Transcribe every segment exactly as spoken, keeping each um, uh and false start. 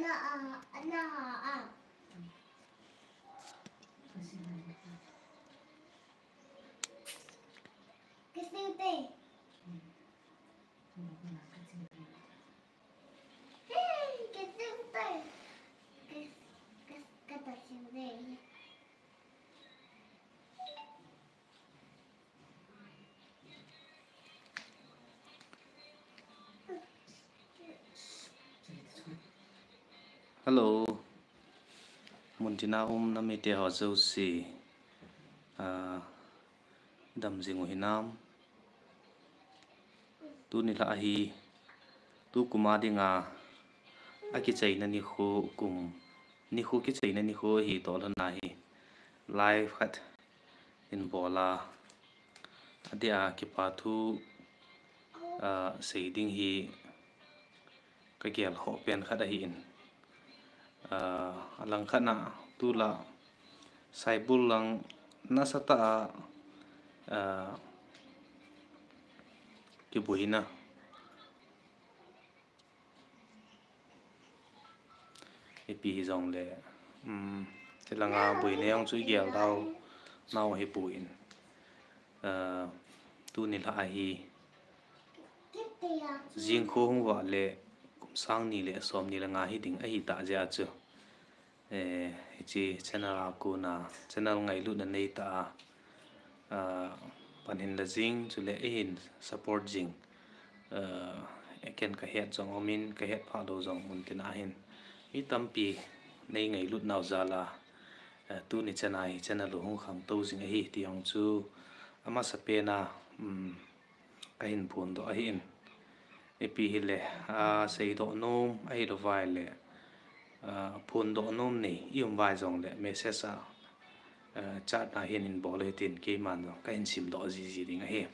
Ana a, ana ha a. Kisin te. Hey, kisin te. Kis, kis, kata sin te. Hello. Muntina um namite ho jouse. Ah, dam jing u hinam. Tuni lha hi, tu kum a dinga, akicheina nikho kum, nikho kicheina nikho hi toh lhon a hi, live khat hin bol a, adeh a kipa thu, ah, sei ding hi, ka gel khoh pen khat ahi in. Ah, alang khat na, tulai Saibul lang nasatah a, ah, kiboina. Ipi hijongle, um, chulanga boina jong chu igel dau nau hipon. Ah, tuni lha hi, jingkho hung vah le, kum sang ni le som ni le nga hi ding ahi tah jeh a chu. Eh, hiche channel a kona, channel ngailutna nei tah a, ah, pan hin la jing, chule eihin support jing. Ah, ken ka het jong um in, ka het phah lou jong um tin ahin. Mi tampi nei ngailut nau jal a, ah, tuni chan a hi channel u hung khangtou jing ahi ti jong chu, amasapen a, um, ka hin phondoh ahi in. Ipi hile, ah, seidoh nom ahi lou vai le, ah, phondoh nom nei i um vai jongle, message a, ah, chat na hin hin bol u hitin keiman jong ka hin simdoh jiji ding ahi.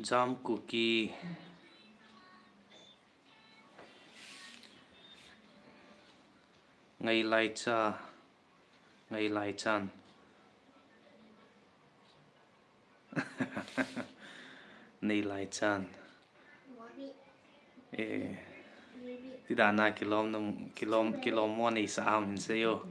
Jam Kuki. Ngailaicha, Ngailaichan. Neilaichan. Eh, ti dan a kilom nom, kilom, kilom mo neisa ham hin seiyo.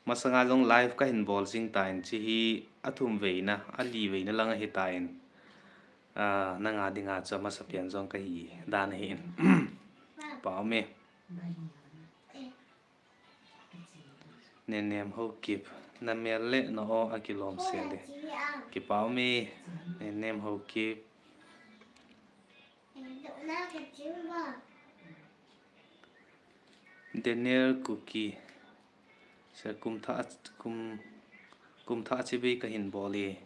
Masanga jong live ka hin bol jing tan, hiche hi athum veina, ali veina lang ahi tan. Ah, nanga dinga chu amasapen jong kahi dan ahin. Pao me. Nenem Haokip. Na mel le na o akilom sel e. Kipao me. Nenem Haokip. Daniel Kuki. Sir, kum thah, kum, kum thah chibai ka hin bol e.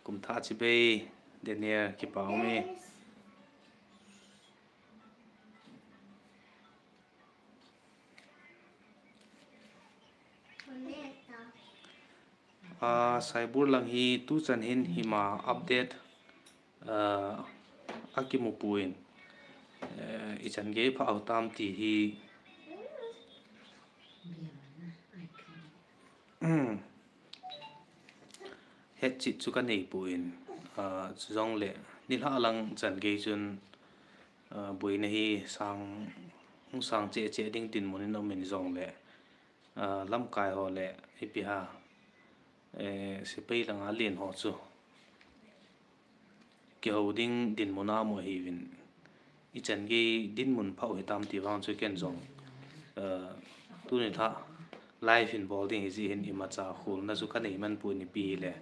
Kum thah chibai, Daniel, kipao me. Ah, Saibur lang hi tuchan hin hima update, ah, akimu pon, eh, ichan gei pha u tam ti hi, hetchet chu ka nei pon, ah, chujongle nilhah lang chan gei chun, ah, boina hi sang, hung sang cheh cheh ding dinmun in um in jongle, ah, lamkai ho le ipi ham, eh, sepai langa len ho chu kihou ding dinmun a um ahiuvin, ichan gei dinmun pha u hitam ti vang chu ken jong, eh, tuni lha live hin bol ding hi jeh hin imacha kholna chu ka nei man pon, ipi hile,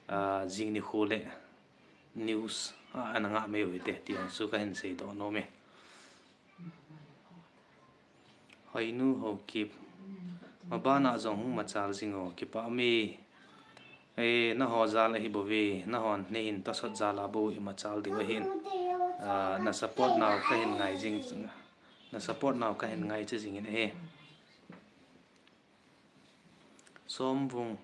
ah, jing nikho le news, ah, ana ngah mai u hite ti jong chu ka hin seidoh nom e. Hoinu Haokip. Mabana jong hung machal jing o, kipah me. Eh, naho jal ahi bou ve, nahon neihin tosot jal a bou imachal diu ahin. Ah, na support nau ka hin ngai jing, na support nau ka hin ngai che jing in ahi. Somvung.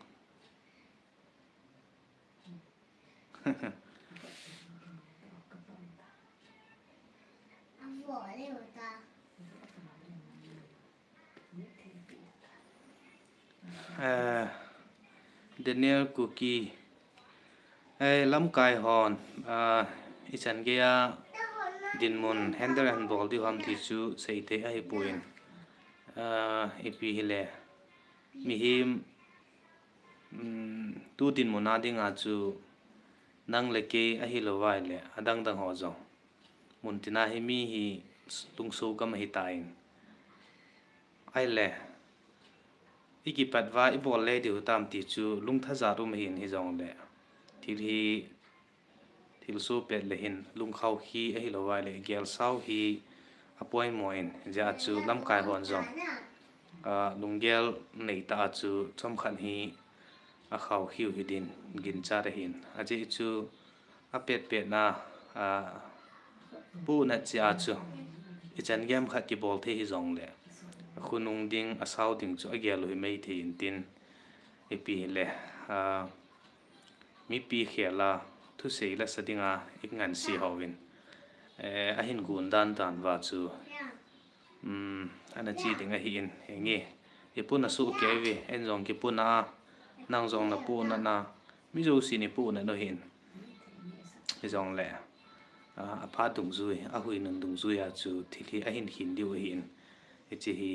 Eh, Daniel Kuki. Eh, lamkai hon, ah, ichan gei a, dinmun hender ahin bol diu ham ti chu seithei ahipoi. Ah, ipi hile, mihem, um, tu dinmun a dinga chu nang le kei ahilouva ahile adang dang ho jong, muntina hi mi hi lungso gam ahitan. Ahile, ikipat uva ibol le diu tam ti chu lungthim jat um ahin, hijongle thil hi, thilsoh pet le hin lungkham hi ahilouva ahile gelsau hi apoimo in, hijeh a chu lamkai hon jong, ah, lunggel neitah a chu chomkhat hi akham u hiding ginchat ahin. Ajeh chu apet pet na, ah, pohnat jeh a chu ichan gei khat kibol thei hijongle, khonung ding, asao ding chu agel u hi maithei intin, ipi hile, ah, mipi khel a thusei lasa dinga ingansei hovin, eh, ahin gon dan dan uva chu, um, ana che ding ahin, henge, ipuna soh kei uve, eijong kipuna a, nang jong napohnat na, mi jousen ipohnat u ahin. Hijongle, ah, aphat dungjui, ahuinun dungjui a chu thil hi ahin khin diu ahin. Hiche hi,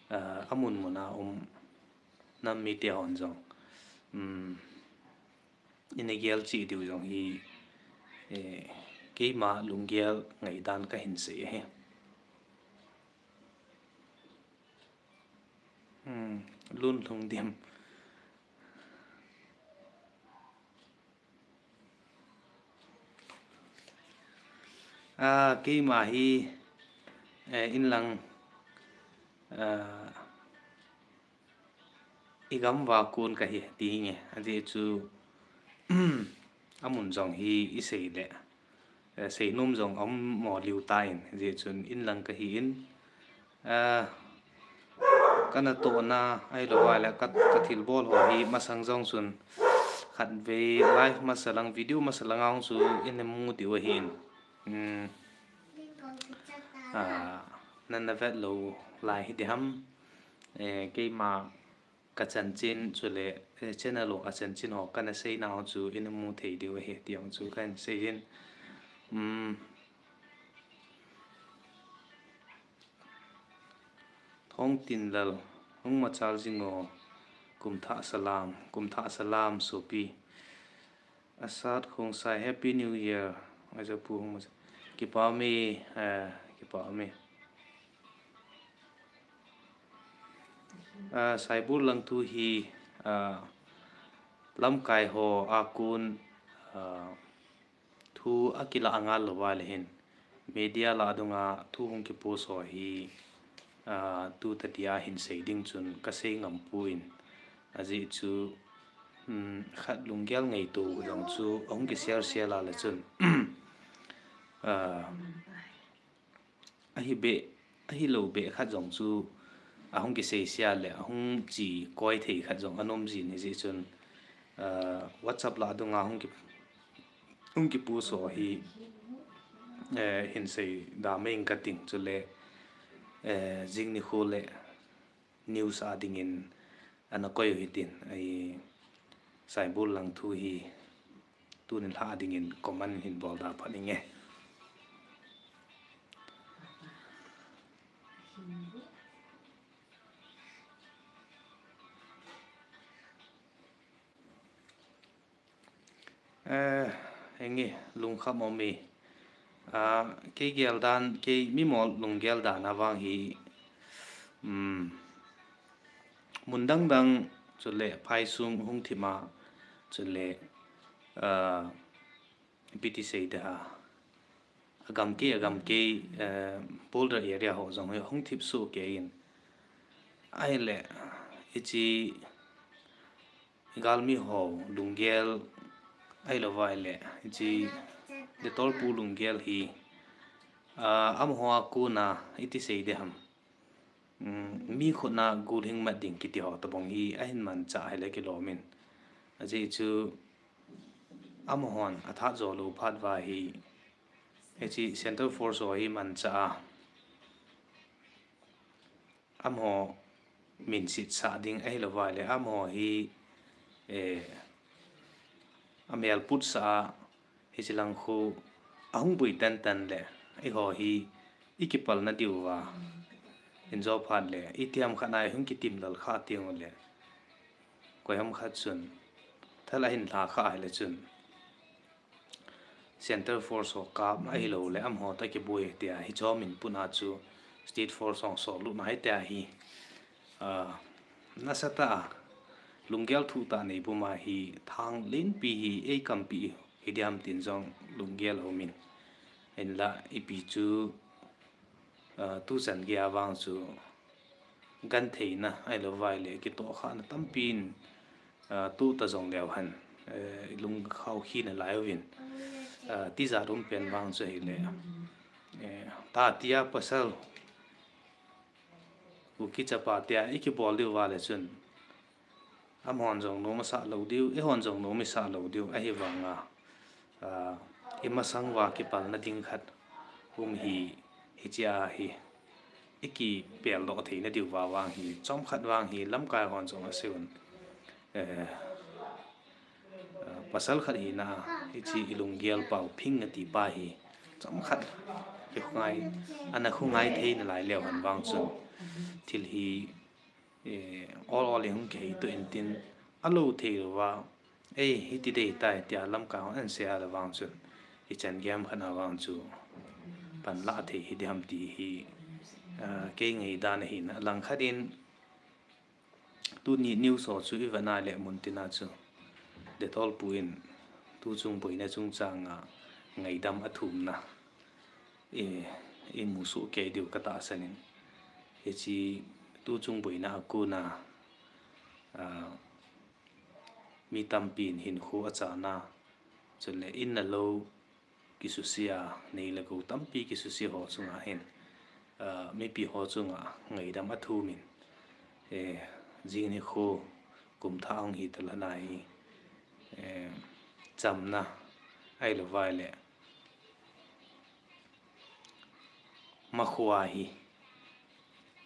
ah, amun mun a um nam mite hon jong, um, ina gel cheh diu jong hi, eh, keima lunggel ngaidan kahin sei ahi. Hmm, Lunlhungdim. Ah, keima hi, eh, inlang, ah, igam uva kon kahi ti nge, ajeh chu, amun jong hi isei le, eh, seinom jong aum mo liu tan, ajeh chun inlang kahin, ah, kanatohna ahilouva ahile ka, kathilbol ho hi masang jong chun khatvei live masa lang, video masa lang a hung chu ina mu diu ahin. Hmm. Ah, nana vet lou lai hiding ham. Eh, keima kachanchin chule, eh, channel a kachanchin ho kana seina ho chu ina mu thei diu ahi ti jong chu kahin seiyin. Um, Thongtinlal, hung machal jing o, kumthah salam, kumthah salam sopi. Asat Khongsai, Happy New Year. Ajapu hung machal. Kipa ume, eh, kipa ume. Ah, Saibur Langthu hi, ah, lamkai ho a kon, ah, thu akilah angal louva le hin media lah dunga thu hung kipost ho hi, ah, tu tadia hin sei ding chun kasei ngam pon, ajeh chu, um, khat lunggel ngaito jong chu ahung ki share share a le chun, ah, ahi beh, ahilou beh khat jong chu ahung kisei sia le ahung che koi thei khat jong ana um jin, hijeh chun, ah, WhatsApp lah dunga hung ki, hung kipost ho hi, eh, hin sei da mai ing kating chule, eh, jing nikho le news a dingin ana koi u hitin, ahi Saibur Langthu hi tunin lha dingin comment hin bol da phat inge. Eh, henge, lungkham ume. Ah, kei gel dan, kei mimo lunggel dan a vang hi, um, mun dang dang, chule phaisung hung thim a, chule, ah, ipi ti sei ding ham, agam kei, agam kei, eh, border area ho jong hi hung thip soh kei in. Ahile, hiche galmi ho lunggel ahilouva ahile, hiche Dettol pu lunggel hi, ah, amaho a kona iti sei ding ham. Um, mi khutna gul hing mat ding kiti ho tobang hi ahin manchah ahile kilom in. Ajeh chu amahon athat jo lou phat uva hi, hiche Central Force ho hi manchah a, amaho min setsah ding ahilouva ahile, amaho hi, eh, amel putsah a, hiche lang khu ahung pui tan tan le, eiho hi i kipalna diu va, in jo phat le, i tiam khat nai hung kitim lal kha tiang le, koiham khat chun, thal ahin lha kha ahile chun, Center Force ho kap ahilou le, amaho ta kiboi tia, hiche min puna chu State Force ho so lu nai tia hi, ah, nasatah a, lunggel thuh tah nei puma hi thang lenpi hi ei kampi hi diam tin jong lunggel aumin. Hinla ipi chu, ah, tuchan geiya vang chu gentheina ahilou vai le kitoh khahna tampin, ah, tuta jong leu hen, eh, lungkhau khina lai uvin, ah, tijat um pen vang chu hile, eh, tatia pasal Kuki chapa tia i kibol diu va le chun, amahon jong nom asah lou diu, eihon jong nom isah lou diu, ahivanga, ah, i masang uva kipalna ding khat um hi, hichea hi i kipeldoh theina diu va vang hi, chomkhat vang hi lamkai hon jong asei un, eh, ah, pasal khat hina a, hiche i lunggel pau Phing ati pa hi, chomkhat kihungai, ana hungai theina lai leu hen vang chun, thil hi, eh, ol ol in hung kihei toh intin, alou thei louva, ei, hiti dei tai tia lamkai hon asei a le vang chun, i chan gei ham khat na vang chu panla thei hi diham ti hi, ah, kei ngaidan ahina, langkhat in, tuni news ho chu i vet na le mun tina chu, Dettol pu in tuchung boina chungchanga ngaidam athumna i, i musoh kei diu ka tahsan in. Hiche tuchung boina a kona, ah, mi tampin hinkho achana, chule in le lou kisuse a, nei le gou tampi kisuse ho chunga hin, ah, mipi ho chunga ngaidam athumin, eh, jing nikho kum thah hung hi talana hi, eh, chamna ahilou vai le, makhoa hi,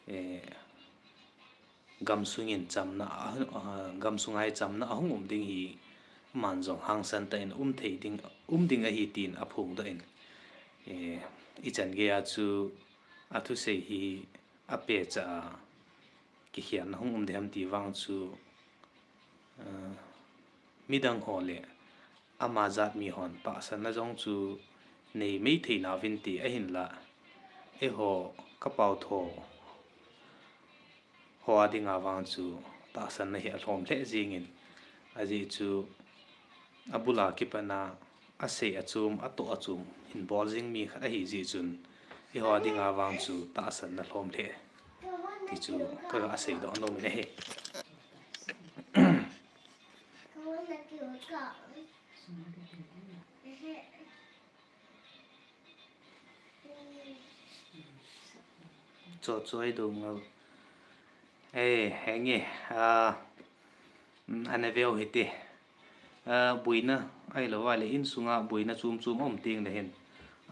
eh, gamsungin chamna, ah, ah, gamsunga hi chamna ahung um ding hi, aman jong hangsan tah in um thei ding, um ding ahi tin aphongdoh in, eh, i chan geiya chu athusei hi apecha a kikhelna hung um ding ham ti vang chu, ah, midang ho le ama jat mi hon tahsanna jong chu nei mei thei nauvin ti ahinla, eiho ka pao tho ho a dinga vang chu tahsanna hi alhom lheh jingin, ajeh chu abula kipatna asei achom, atoh achom hin bol jing mi khat ahi jeh chun, eiho a dinga vang chu tahsanna lhom lheh ti chu ka ga seidoh nom in ahi. Cho choi do ngau. Eh, henge, ah, mm, ana veu hite. Ah, boina, ahilou vai le insunga boina chom chom um teng le hin.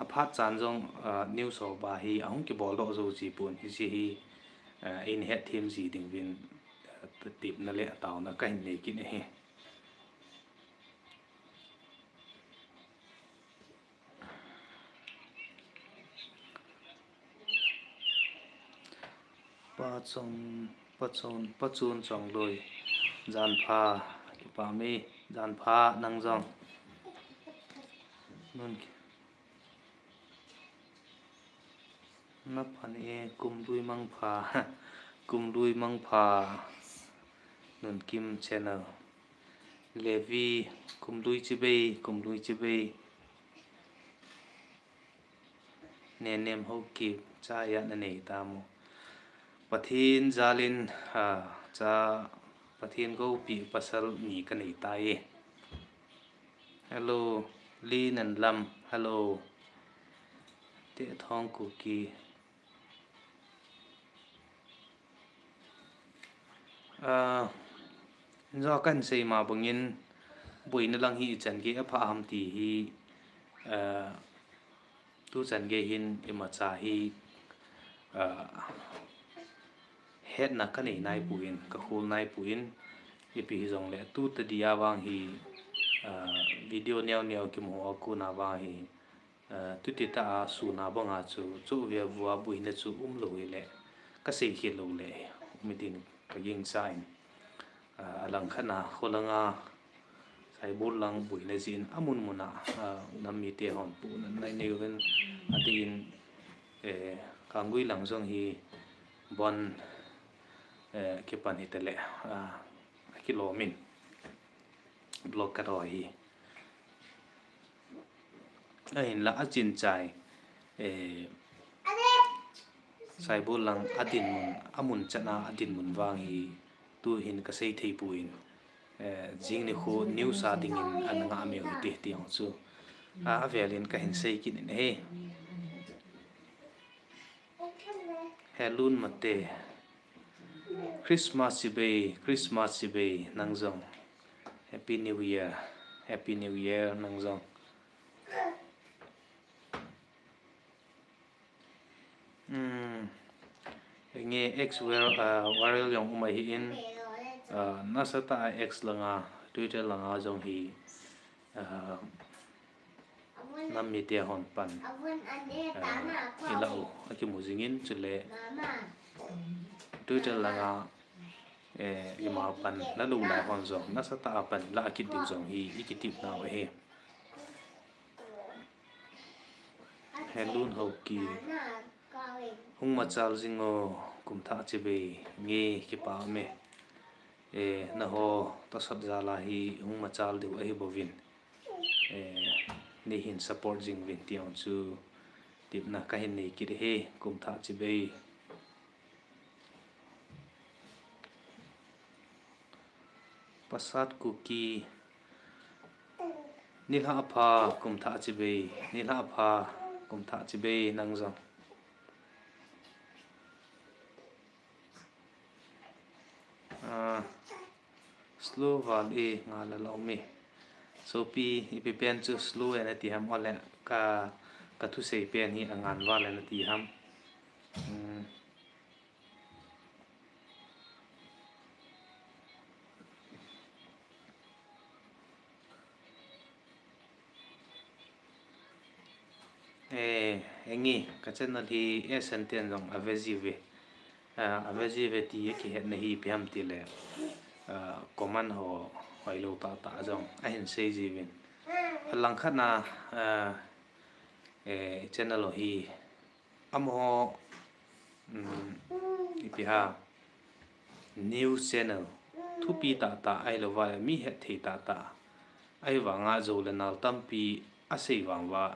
Aphat chan jong, ah, news ho ba hi ahung kibol doh jou ji pon, hiche hi, ah, in het them ji ding uvin, ah, tepna le taona kahin nei kit ahi. Pachon, Pachon, Pachon Chongloi. Jan pha, kipah e, jan pha nang jong. Nun ki-, na phan e, kum lui mang pha, kum lui mang pha. Nunkim Channel. Levi, kum lui chibai, kum lui chibai. Nenem Haokip, cha ijat na nei tam? Pathen jalin, ah, cha Pathen goupi pasal ni ka nei tai. Hello, Li Nanlam, hello. Tehthong Kuki. Ah, injo kan sei ma bangin, boina lang hi ichan gei apha ham ti hi, ah, tuchan gei hin imacha hi, ah, hetna ka nei nai pon, ka khol nai pon, ipi hijongle tuta dia vang hi, ah, video neo neo kimu a kona vang hi, Aa, tuti ta a suna banga chu, chu via vua buina chu um lou hile, ka sei khel lou le, um ding ka gingcha in. Aa, a langkhat na kholanga, Saibol lang buina jin a mun mun a, aa, nam mite hon pu na nai nei uvin, a ti in, eh, Kanggui lang jong hi bon, eh, kipan hi tele, aa, a kilom in, block ka ro hi. Ahinla a chin chai, eh, Saibol lang a dinmun, a mun chan a a dinmun vang hi tu hin ka sei thei poi, eh, jing nikho news a dingin ana ngah mi u hite ti jong chu, a, a vel in ka hin sei kit in ahi. Helun Mate. Christmas chibai, Christmas chibai, nang jong. Happy New Year, Happy New Year, nang jong. Hmm. Nge X viral, ah, viral jong um ahi in, ah, nasatah a X langa, Twitter langa jong hi, ah, nam mite hon pan, ah, i la u, a kimu jingin chule Twitter langa, eh, ima pan la lou lai hon jong, nasatah a pan la kit diu jong hi i kitep nau ahi. Helun Haokip. Hung machal jing o, kum thah chibai, nge kipa me. Eh, naho, tasat jal a hi hung machal diu ahi bouvin. Eh, nei hin support jing uvin ti jong chu tepna ka hin nei kit e, kum thah chibai. Pasat Kuki. Nilhah pha, kum thah chibai. Nilhah pha, kum thah chibai, nang jong. Ah, slow val e, ngal a la um e. Sopi, ipi pen chu slow e nati ham, ole ka, ka thusei pen hi angan val e nati ham. Hmm. Eh, engi, ka channel hi, eh, Santen jong ave jiuve. Ah, ave jiuve ti, eh, kihetna hi ipi ham tile, ah, comment ho, hoilou tahtah jong ahin sei jiuvin. Alangkhat na, ah, eh, channel ho hi, amaho, um, ipi ham, news channel, thupi tahtah, ahilou vale, mi hetthei tahtah. Ahivanga jou le nal tampi asei vang uva,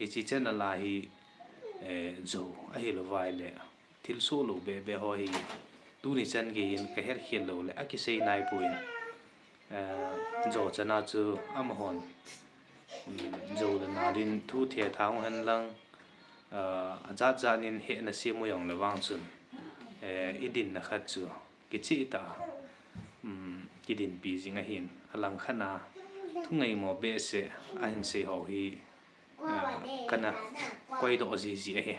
hiche channel a hi, eh, jou, ahilou vale, thilsoh lou bebe ho hi, tuni chan gei hin ka hetkhel lou le, akisei nai poi. Eh, jou chana chu amahon, um, jou le nal in thu thethang hen lang, eh, ajat jat in hehna sem u jong le vang chun, eh, i dinna khat chu kicheh tah, um, kidinpi jing ahin, alangkhat na thungaimo behseh ahin sei ho hi, ah, kana koidoh jiji ahi.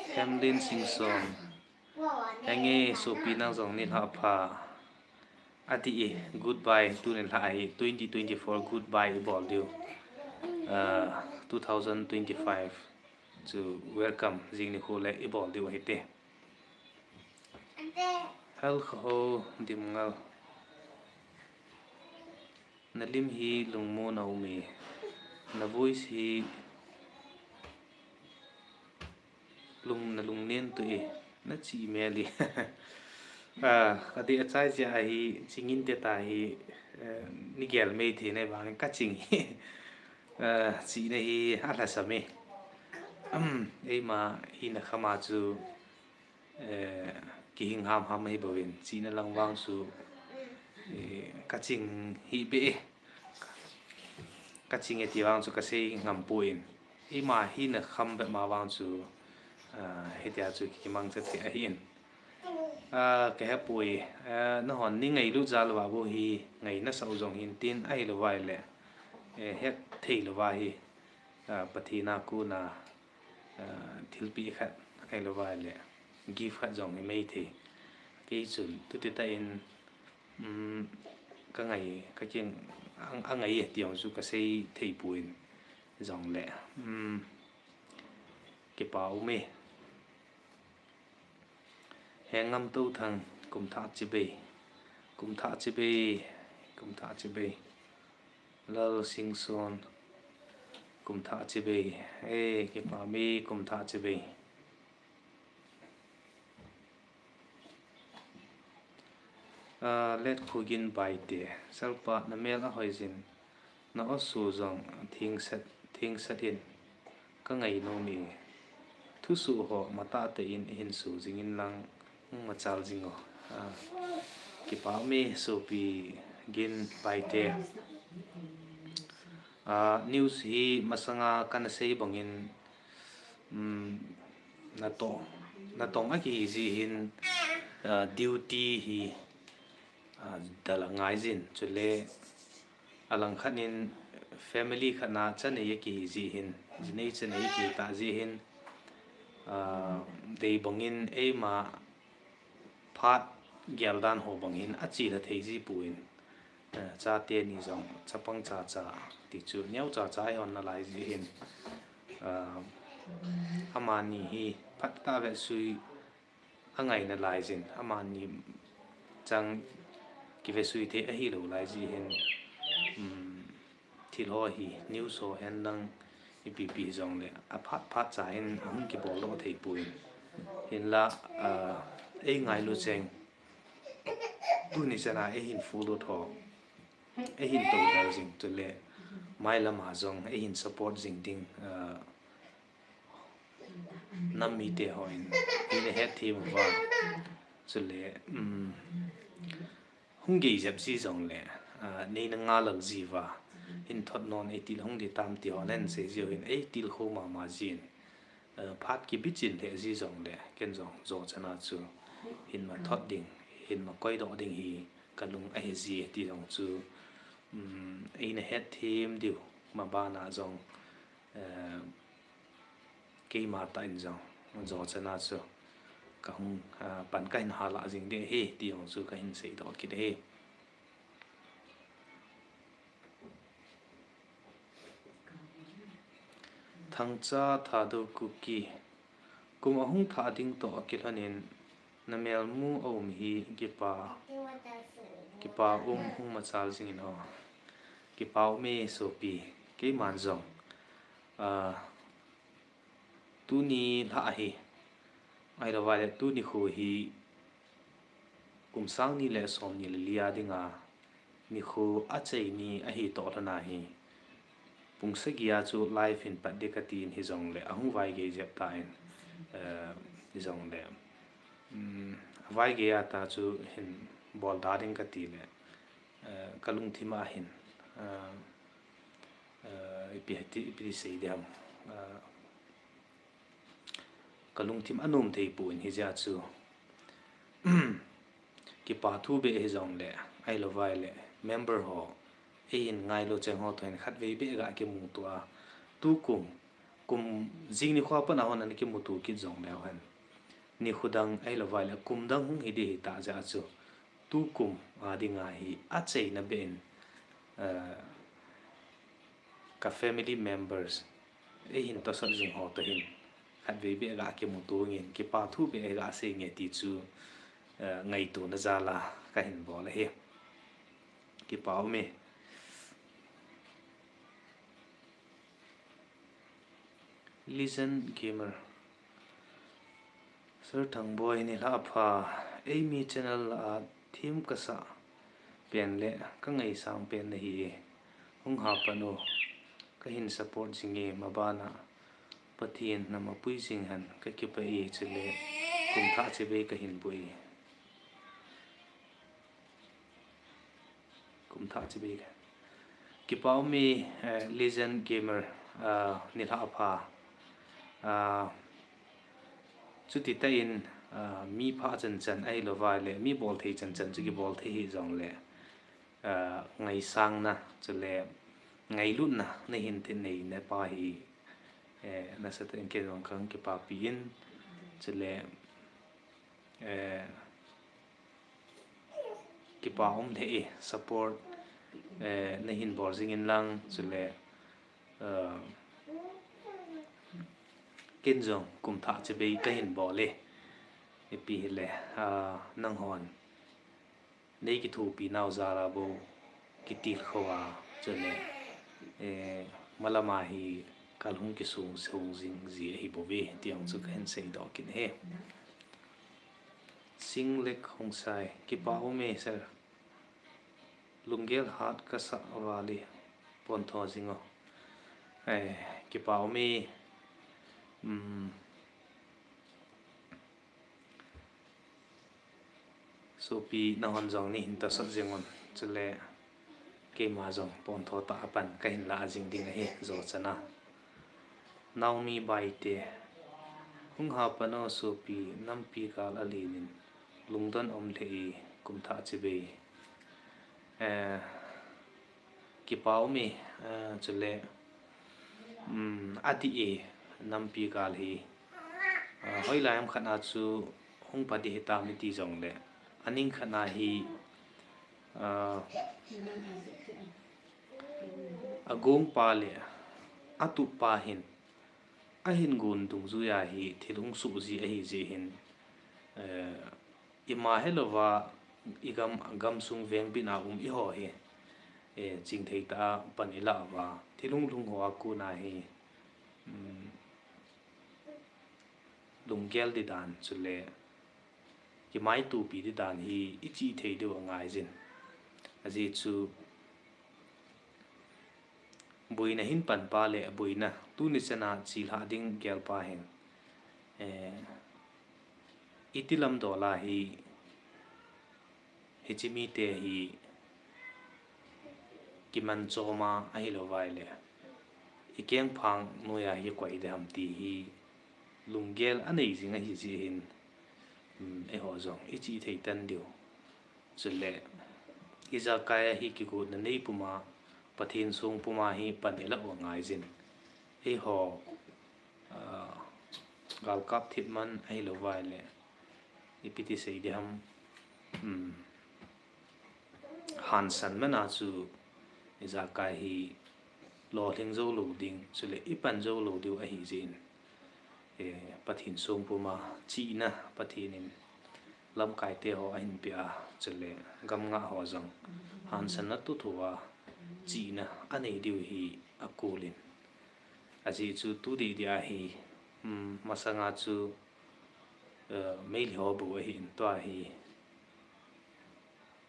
Hemlin Singson. Henge sopi nang jong nilhah pha. Ati e, goodbye, tuni lhah hi twenty twenty-four goodbye ibol diu. Ah, two thousand twenty-five chu welcome jing nikho le ibol diu ahite. Hal kho ho dim ngal. Na lim hi lungmon a um e. Na voice hi lung, na lungnen to e. Na chi mel e. Ah, ka dei a chai jeh a hi, chingin te ta hi, eh, ni gel mei thei na vang ka ching hi. Ah, chihna hi alhasam e. Um, eima hina kham a chu, eh, kihing hamham ahi bouvin, chihna lang vang chu, eh, ka ching hi beh e. Ka ching e ti vang chu ka sei ngam poi. Eima hina kham bep ma vang chu, ah, hitia chu kimangcha thei ahin. Ah, ka hepoi, ah, nahon nei ngailut jal uva bou hi, ngaina sah u jong hin tin ahilou vale, eh, hetthei louva hi, ah, Pathen a kona, ah, thilpeh khat ahilou vale, gift khat jong hi mei thei. Kei chun tuti tah in, um, ka ngai, ka king, a, a ngai e ti jong chu ka sei thei poi. Jongle, um, kipa um e. Hengam Touthang, kum thah chibai. Kum thah chibai, kum thah chibai. Lal Singson, kum thah chibai. Eh, kipa um e, kum thah chibai. Ah, Let Khugin Baite, Salpa, na mel a hoi jin, na o su jong thing set, thing set in, ka ngai nom e. Thusuh ho matah tah in hin su jing in lang, hung machal jing o. Ah, kipa um e, Sopi Gin Baite. Ah, news hi masanga kana sei bangin, um, natong, natong a kihi ji hin, ah, duty hi, ah, dal a ngai jin, chule a lang khat in family khat na cha nei a kihi ji hin, ji nei cha nei a kihi ta ji hin, ah, dei bangin eima phat gel dan ho bang hin a chi la thei ji poi. Eh, chate ni jong chapang cha cha ti chu neo cha cha i hon nalai ji hin, ah, amani hi phat tah vetsui a ngai nalai jin, amani chang kivetsui thei ahi lou lai ji hin, um, thil ho hi news ho hen lang ipi pi jongle a phat phat cha hin a hung kibol doh thei poi. Hinla, ah, ei ngailu cheng, tuni chana ei hin follow tho, ei hin to dal jing, chule mailam a jong ei hin support jing ding, ah, nam mite hon, ei na het them uva, chule, um, hung gei jep ji jongle, ah, nei na ngai lal ji uva, hin thot non, ei til hung di tam ti ho nen sei ji u hin, ei tilkhou mama jin, ah, phat kibichin lheh ji jongle, ken jong jo chana chu hin ma thot ding, hin ma koi doh ding hi ka lung ahi ji ti jong chu, um, ei na het them diu, ma bana jong, eh, keima tah in jong, jo chana chu ka hung, ah, pan ka hin hala jing ding ahi ti jong chu ka hin sei doh kit ahi. Thangcha Thadou Kuki, kum a hung thah ding toh a kilhon in na mel mu a um hi kipa, kipa um hung machal jing in o. Kipa um e Sopi, keiman jong, ah, tuni lha hi, ahilou vai le tuni khu hi kum sang ni le som ni le li a dinga nikho achai ni ahi toh lhon a hi, pung sagi a chu live hin pat ding kati in, hijongle a hung vaigei jep tan, eh, hijongle, um, vaigei a ta chu hin bol da ding kati le, eh, ka lungthim a hin, eh, eh, ipi ti, ipi ti sei ding ham, eh, ka lungthim a nom thei poi, hijeh a chu kipa thu beh hijongle, ahilou vai le member ho, ei hin ngailu cheng ho toh hin khatvei beh ga kimuto a, tukum, kum jing nikho a pat a hon ana kimuto kit jongleu hen, nikho dang ahilou vai le kum dang hung hi ding ahi tah jeh a chu, tukum a dinga hi achaina beh in, eh, ka family members, ei hin tosot jing ho toh hin khatvei beh ga kimuto nge, kipa thu beh ga sei nge ti chu, eh, ngaito na jal a ka hin bol ahi. Kipa um e. Legend Gamer. Sir Thangboi, nilhah pha, eimi channel a thim kasa pen le ka ngaisang pen nahi e. Hung ha pan o, ka hin support jing e, maban a Pathen na mapui jing hen, ka kipah e, chule kum thah chibai ka hin boi. Kum thah chibai ka. Kipa um e, eh, Legend Gamer, ah, nilhah pha. Ah, chuti tah in, ah, mi pha chan chan ahilou vai le, mi bol thei chan chan chu kibol thei hijongle, ah, ngaisang na, chule ngailutna, na hin thei nei na pa hi, eh, nasatah in ken jong ka kipapi in, chule, eh, Kipa um lheh e, support, eh, nahin bol jing in lang, chule, eh, ken jong kum thah chibai kahin bol e. Ipi hile, ah, nanghon nei kithopi nau jal a bou kitilkhou a, chule, eh, malam a hi kal hung kisung sung jing ji ahi bouve, ti jong chu kahin seidoh kit e. Singlek Khongsai, kipa um e sir. Lunggel hat kasa val e, pontho jing o. Eh, kipa um e, um, sopi nahon jong neihin tosot jing un, chule keima jong pontho tah a pan kahin la jing ding ahi, jo chan a. Naomi Baite, hung ha pan o sopi, nampi gal alen in, lungdon um lheh e, kum thah chibai. Eh, kipa um e, eh, chule, um, adih e, nampi gal hi. Ah, hoilai ham khat a chu hung pha ding hitam iti jongle, aning khat a hi, ah, agongpa le atupa hin ahin gon dungjui a hi thil hung soh ji ahi jeh hin, eh, ima hilouva igam, gamsung vengbit a um eiho hi, eh, chingthei tah a pan ilah uva, thil hunglhung ho a kon a hi, um, lunggel ding dan chule kimaitopi ding dan hi ichih thei diu angai jin. Ajeh chu boina hin pan pa le boina tuni chan a chelhah ding gel pa hin, eh, iti lamdol a hi, hiche mite hi kiman chom a ahilouvai le ikengphang noiya hi koi ding ham ti hi lunggel anei jing ahi jeh hin, um, eiho jong ichih thei tan diu. Chule ijakai a hi kigotna nei puma, Pathen song puma hi pan ilah u angai jin. Eiho, ah, galkap thipman ahilouvai le ipi ti sei ding ham, um, hansan man a chu ijakai hi lolhing jou lou ding, chule ipan jou lou diu ahi jeh in, eh, Pathen song puma chihna Pathen in lamkaite ho ahin peh a, chule gamngah ho jong hansanna toh thoa chihna anei diu hi akul in. Ajeh chu tu didi a hi, um, masanga chu, eh, Meitei ho bou ahin, tua hi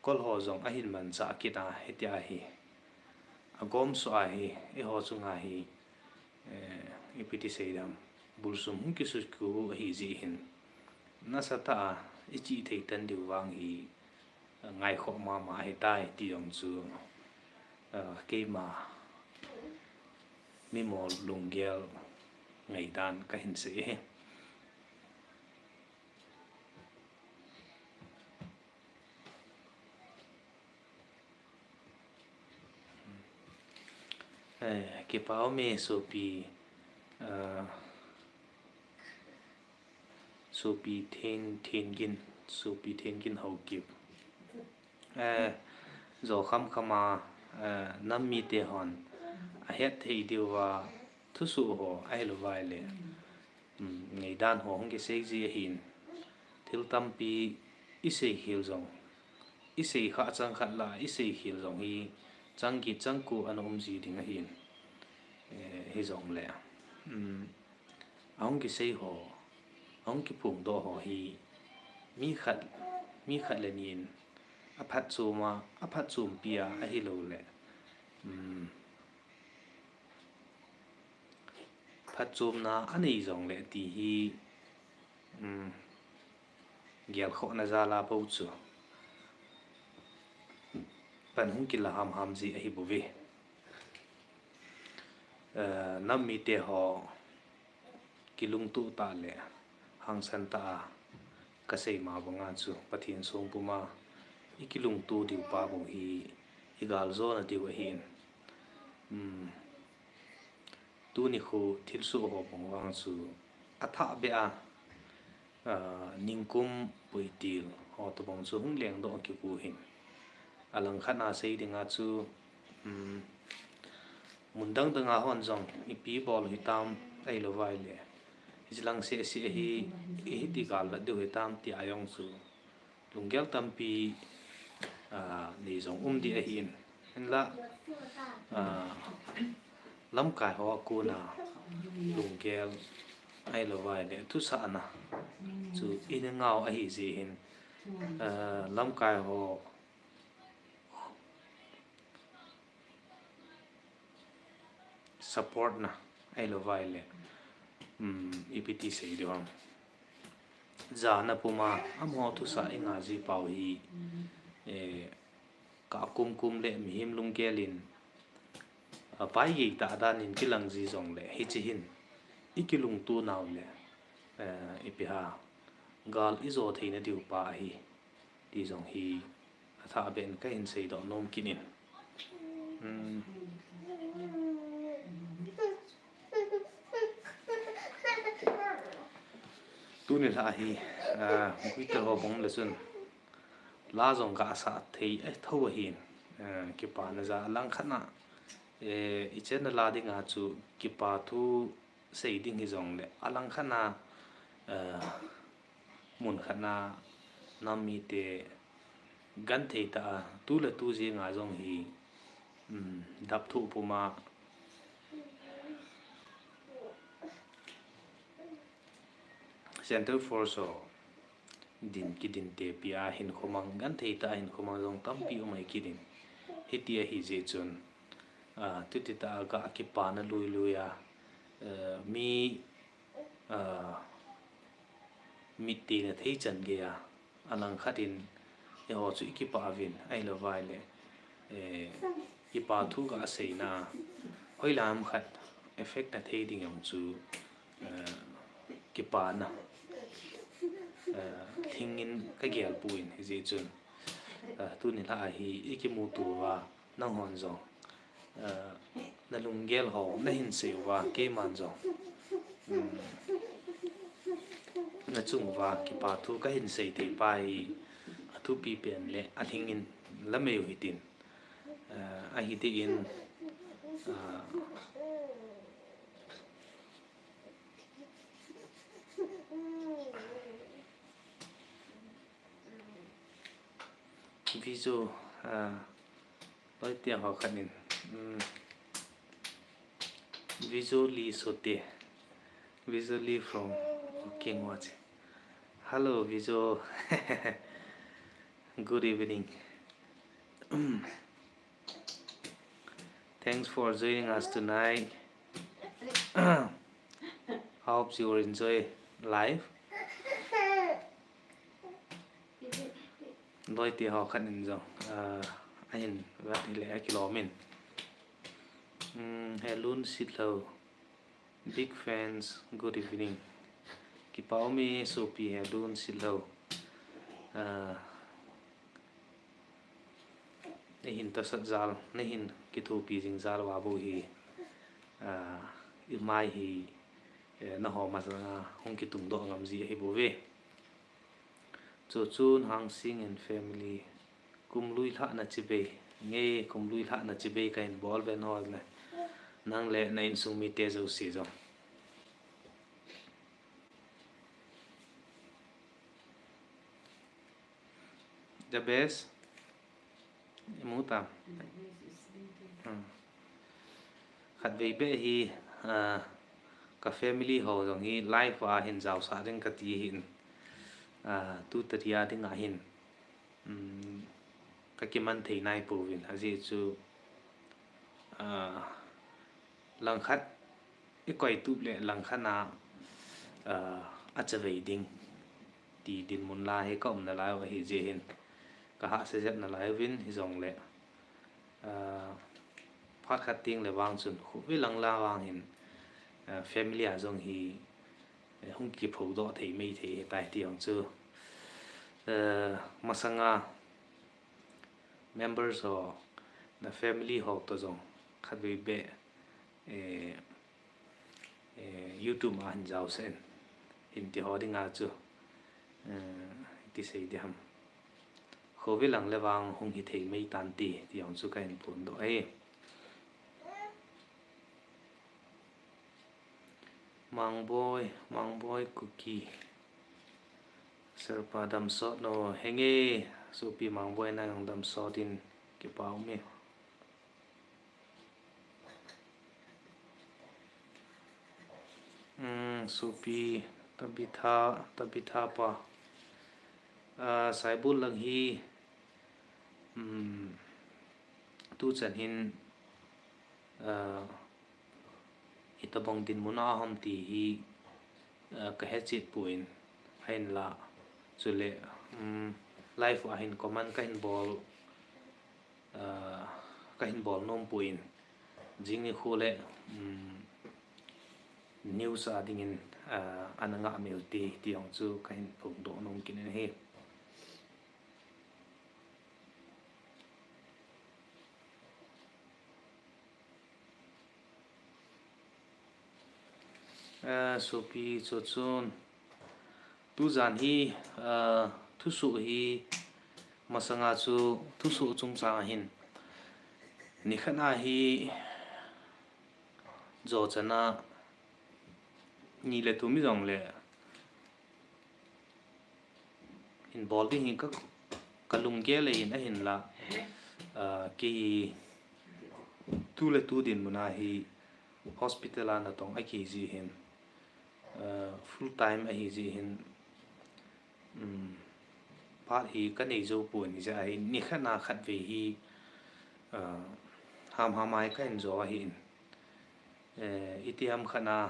Kol ho jong ahin manchah kit a, hitia hi agomsoh a hi, eiho chunga hi, eh, ipi ti sei ding ham, bulsum hung kisukhu ahi jeh hin, nasatah a ichih thei tan diu vang hi, eh, ngaikhoh mama ahitai ti jong chu, eh, keima mimol lunggel ngaidan kahin sei ahi. Eh, kipa um e sopi, ah, sopi Then, Thengin, sopi Thengin Haokip. Eh, jo khamkham a, eh, nam mite hon ahet thei diuva thusoh ho ahilouvai le, um, ngaidan ho hung kisei ji ahin, thil tampi isei khel jong, isei kha chang khat la, isei khel jong hi chang kit chang ko ana um ji ding ahin, eh, hijongle, um, ahung kisei ho, ahung kiphongdoh ho hi mi khat, mi khat le ni in aphatchom a, aphatchompi a ahilouleh, um, phatchomna anei jongle ti hi, um, gelkhohna jal a bou chu pan hung kila hamham ji ahibouve. Eh, nam mite ho kilungtoh tah le hangsan tah a kasei ma banga chu Pathen songpuma ikilungto diu pa bou hi igaljona diu ahin. Um, tuni khu thilsoh ho bang vang chu athah beh a, ah, ningkum puitil ho tobang chu hung lengdoh kikou hin. Alangkhat a sei dinga chu, um, mun dang dang a hon jong ipi bol hitam ahilou vai le, hiche lang seh seh hi ipi ti gal vat diu hitam ti a jong chu lunggel tampi, ah, nei jong um ding ahin. Hinlah, ah, lamkai ho a kona lunggel ahilou vai le thusahna chu ina ngah ahi jeh hin, ah, lamkai ho support na ahilou vai le, um, ipi ti sei diu ham. Jana puma amaho thusah i ngah ji pau hi, eh, ka kum kum le mihem lunggel in, ah, pai gei tah dan in kilang ji jong le hiche hin i kilungto nau le, eh, ipi ham, gal i jo theina diu pa ahi ti jong hi athah beh in kahin seidoh nom kit in. Hmm. Tuni lha hi, ah, guitar ho bang le chun la jong ka sa thei, eh, tho ahin, ah, kipana ja alangkhat na, eh, i channel a dinga chu kipa thu sei ding hi jong le alangkhat na, ah, mun khat na nam mite genthei tah a tu le tu jeng a jong hi, um, dap thu puma Center Force ho din kidin te pi a hinkho mang genthei tah a hinkho mang jong tampi um ahi kit in. Hiti ahi jeh chun, ah, tuti tah a ga kipana lui lui a, eh, mi, ah, mit te na thei chan gei a, alangkhat in eiho chu i kipah uvin, ahilou vai le, eh, kipa thu ka seina, hoilam khat effect na thei ding ham chu, eh, kipana, eh, lhing in ka gel poi, hijeh chun, eh, tuni lha hi i kimuto uva, nanghon jong, eh, na lunggel ho nahin sei uva, keiman jong, um, na chung uva kipa thu kahin sei thei pa hi athupi pen le alhing in lamei u hitin, eh, ahi ding in, eh, Vijo, ah, loi tia ho khat in, um, Vijo Lee Sote, Vijo Lee from King Watch. Hello, Vijo. Good evening. Thanks for joining us tonight. I hope you will enjoy live. Loi tia ho khat in jong, ah, ahin vat le akilom in. Um, Helun Sitlhou. Big fans, good evening. Kipa um e sopi Helun Sitlhou. Ah, neihin tosot jal, neihin kithopi jing jal uva bou hi, ah, imai hi, eh, nangho masanga hung kitung doh ngam ji ahi bouve. Chochun Hangsing and family, kum lui lhah na chibai, nge kum lui lhah na chibai kahin bol ven ho le, nang le na insung mite jouse jong. The best. Imu tam. Hmm. Khatvei beh hi, ah, ka family ho jong hi live a hin jaosah ding kati hin, ah, tu tadia dinga hin, um, ka kiman thei nai pouvin, ajeh chu, ah, langkhat i koi tup le langkhat na, ah, achavei ding ti dinmun la hi ka um nalai u ahi jeh hin ka hahsa jep nalai uvin, hijongle, ah, phat khat teng le vang chun khuve lang la vang hin, ah, family a jong hi, eh, hung kipho doh thei mai thei hitai ti jong chu, eh, masanga members ho, na family ho to jong khatvei beh, eh, eh, YouTube a hin jaosah in, hin ti ho dinga chu, eh, ti sei ding ham. Khovel lang le vang hung hithei mai tan ti, ti jong chu kahin phongdoh e. Mangboi, Mangboi Kuki. Serpa damsot no, henge, sopi Mangboi nang damsot in kipa ume. Hmm, sopi Tabitha, Tabitha pa. Ah, Saibol lang hi, hmm, tuchan hin, ah, itobang dinmun a ham ti hi, ah, kahe chet poi, ahinla, chule, hmm, live a hin comment kahin bol, ah, kahin bol nom poi, jing nikho le, hmm, news a dingin, ah, ana ngah meu ti, ti jong chu kahin phongdoh nom kit in ahi. Ah, sopi Chochun. Tujan hi, ah, thusoh hi masanga chu thusoh chungchang ahin. Nikhat a hi jochan a ni le thum hijongle hin bol ding hi ka, kalunggel ahin ahinla, ah, kei tu le tu dinmun a hi hospital a natong a kei jeh hin, ah, full time ahi jeh hin, um, phat hi kanei jou pon hijeh a hi nikhat a khatvei hi, ah, hamham a hi kahin jo ahin, eh, itiham khat a,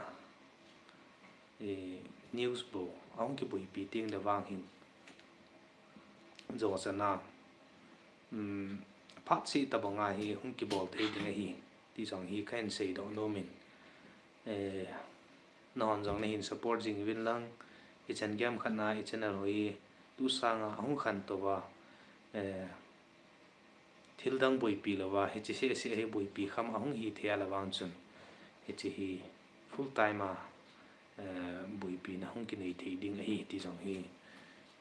eh, news bou ahung kiboipi teng le vang hin jochan a, um, phat seh tobang a hi hung kibol thei ding ahi ti jong hi kahin seidoh nom in, eh, nahon jong nahin support jing uvin lang, ichan gei khat a ichannel hi tu sang a ahung khantou va, eh, thildang boipi louva hiche seh seh hi boipi kham ahung hi thei a le vang chun hiche hi full time a, eh, boipi na hung kinei thei ding ahi ti jong hi,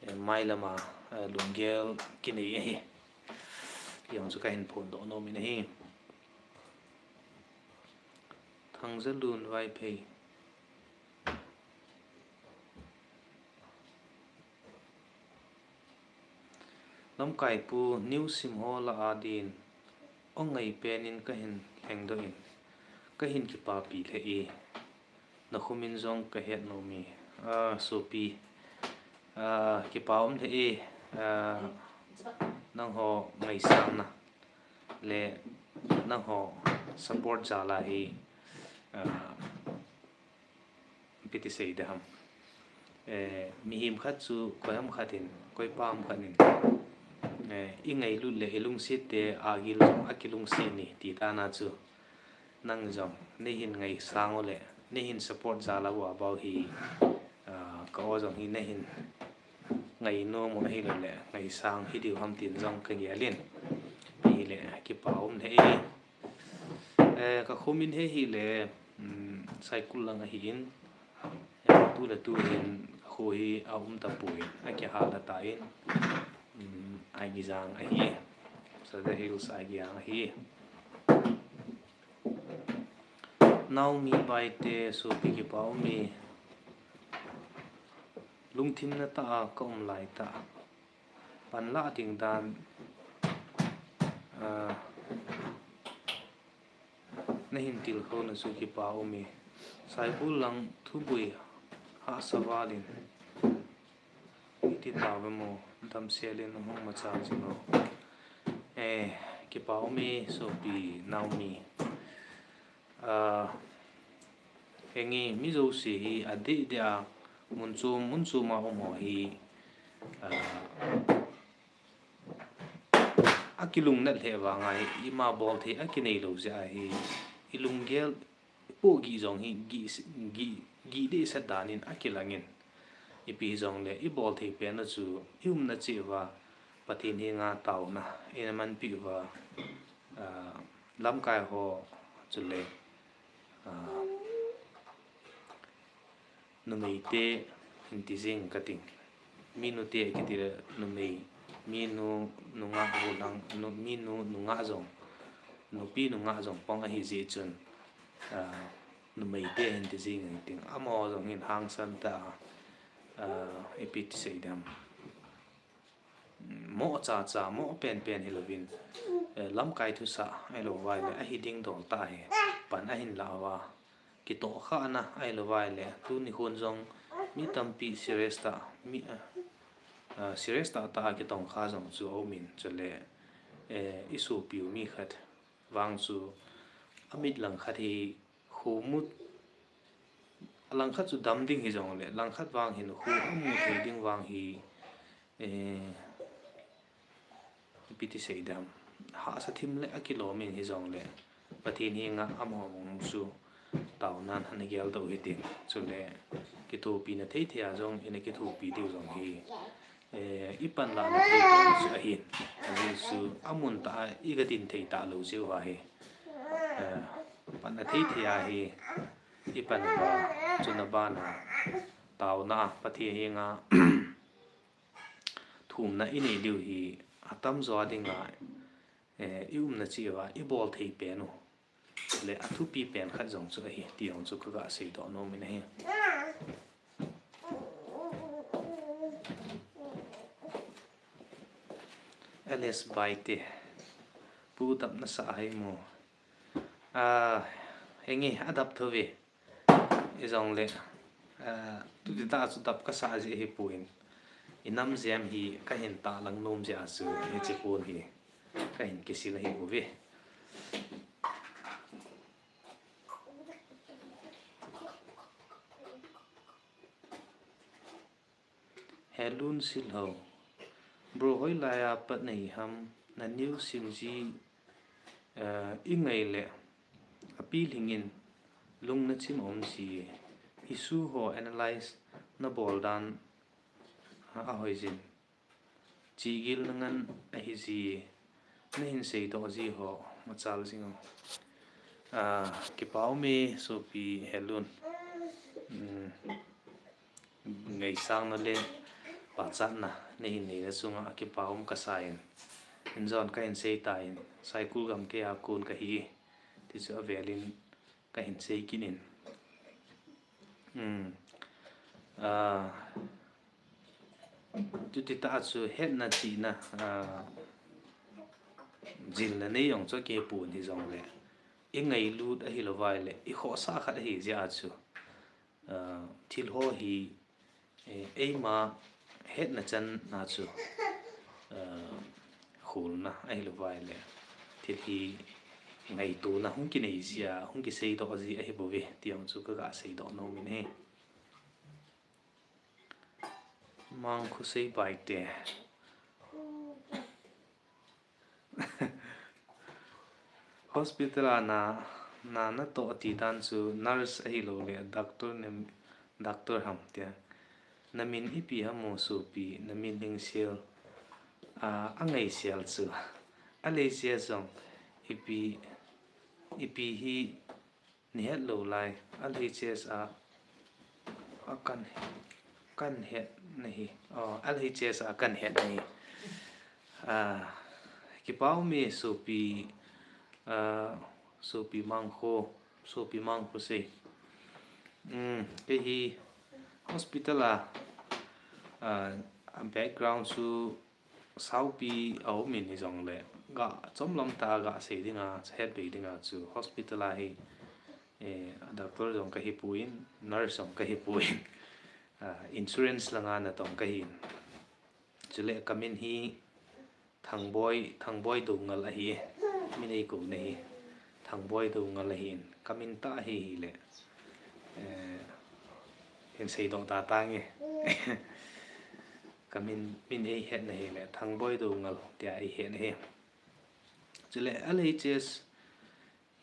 eh, mailam a, eh, lunggel kinei ahi. Ti jong chu kahin phongdoh nom in ahi. Thangzalun Vaiphei. Lamkaipu news sim ho lah a din, ong ngai pen in kahin lhengdoh in, kahin kipapi lheh e. Nakho min jong kahet nom e. Ah, sopi. Ah, kipa um lheh e. Ah, nangho ngaisang na le nangho support jal a hi, ah, ipi ti sei ding ham. Eh, mihem khat chu, koi ham khat in, koi pa ham khat in, eh, ingailut le ilungset te agil jong akilungset e ti tah a chu. Nang jong, neihin ngaisang u le, neihin support jal a u abou hi, ah, ka o jong hi neihin ngainom u ahilou le, ngaisang hidiu ham tin jong kagel in. Hile, kipa um lheh e. Eh, kakho min hi hile, um, Saikul lang ahin, eh, tu le tu hin kakho hi aum tapoi, akihal tan, um, Aigijang ahi, Sadar Hills Aigijang ahi. Naomi Baite, sopi kipa um e, lungthim na tah a ka um lai tah. Panla ding dan, ah, nahin tilkhou na chu kipa um e. Saibol lang thuboi hahsa val in. Iti tave mo, damsel in hung machal jing o. Eh, kipa um e, sopi Naomi. Ah, henge mi jouse hi adeh deh a, mun chom, mun chom a um ho hi, ah, akilungnat lheh vang a hi, ima bol thei akinei lou jeh a hi, ilunggel ipoh gih jong hi, gih, gih, gih dehset dan in akilang in. Ipi jong le, ibol thei pen u chu, iumna cheh uva, Pathen henga taona, ina manpi uva, ah, lamkai ho, chule, ah, numei te, hin ti jing kating. Mi nute kiti le numei, Minu nungah hu lang, nu, minu nungah jong, nupi nungah jong pang ahi jeh chun, ah, numei te hin ti jing inting, amaho jong hin hangsan tah a, ah, ipi ti sei dem. Mo cha cha, mo pen pen hilouvin, eh, lamkai thusah ahilou vai le, ahi ding dol tah hi pan ahin la uva, kitoh khana ahilou vai le, tuni khun jong mi tampi serious tah, mi, ah, ah, serious tah tah a kitong kha jong chu aumin, chule, eh, isopiu mi khat vang chu amit langkhat hi khu mu, alangkhat chu dam ding hijongle, langkhat vang hin khu amu thei ding vang hi, eh, ipi ti sei dem, hahsa thim le akilom in hijongle, Pathen henga amaho mong chu taonan ana geldoh hitin, chule kithopina thei thei a jong ina kithopi diu jong hi, eh, ipan lana thei thei chu ahin, ajeh chu amun tah a iga din thei talou jeh uva hi, eh, panna thei thei a hi ipan uva, chuna bana taona Pathen henga thumna inei diu hi atamjo a dinga, eh, iumna cheh uva ibol thei pen u le athupi pen khat jong chu ahi ti jong chu kaga seidoh nom in ahi. Alice Baite, Pu dap nasa ahi mo? Ah, henge, adap thou ve. Ijongle, ah, tuti tah chu dap kasa jeh ahipon, inam jem hi kahin tahlang nom jeh a chu hiche pon hi kahin kisil ahi uve. Helun Silhou. Bro, hoilai a pat nahi ham, na news sim ji, eh, ingai le, apilhing in, lung nachim um ji, issue ho analyze nabol dan, ah, ahoi jin. Chigil nangan ahi ji, nahin seidoh ji ho machal jing o. Ah, kipa um e sopi Helun. Hmm. Ngaisangna le pachatna nahin neina chunga kipa um kasa in. Injon kahin sei tan, Saikul gam keiya kon kahi, ti chu avel in kahin sei kit in. Hmm. Ah, tuti tah chu hetna chihna, ah, jilna nei jong chu kipon hijongle, ingailut ahilou vai le, ikhohsah khat ahi jeh a chu, ah, thil ho hi, eh, eima hetna channa chu, ah, kholna ahilou vai le, thil hi ngaitona hung kinei jia, hung kiseidoh ji ahi bouve, ti jong chu kaga seidoh nom in ahi. Mangkhosei Baite. Hospital a na, na, natoh ti dan chu nurse ahilou le doctor nem, doctor ham tia. Namin ipi ham o sopi, namin hingsel, a, angaisel chu. Alei jeh jong ipi, ipi hi Nahet lou lai, L H S a, a kan, kan het nahi. Oh, L H S a kan het nahi. Ah, kipa um e sopi, ah, sopi Mangkho, sopi Mangkhosei. Um, kei hi hospital a, ah, a background chu saupi a um in hijongle, ga chomlam tah a ga sei dinga, het bei dinga chu hospital a hi, eh, doctor jong kahi poi, nurse jong kahi poi, ah, insurance langa natong kahin. Chule kamin hi Thangboi, Thangboi Doungel ahi, min eikou nahi, Thangboi Doungel ahin, kamin tah hi hile, eh, hin seidoh ta tange. Kamin, min eihet nahile, Thangboi Doungel tia eihet nahi. Chule L H S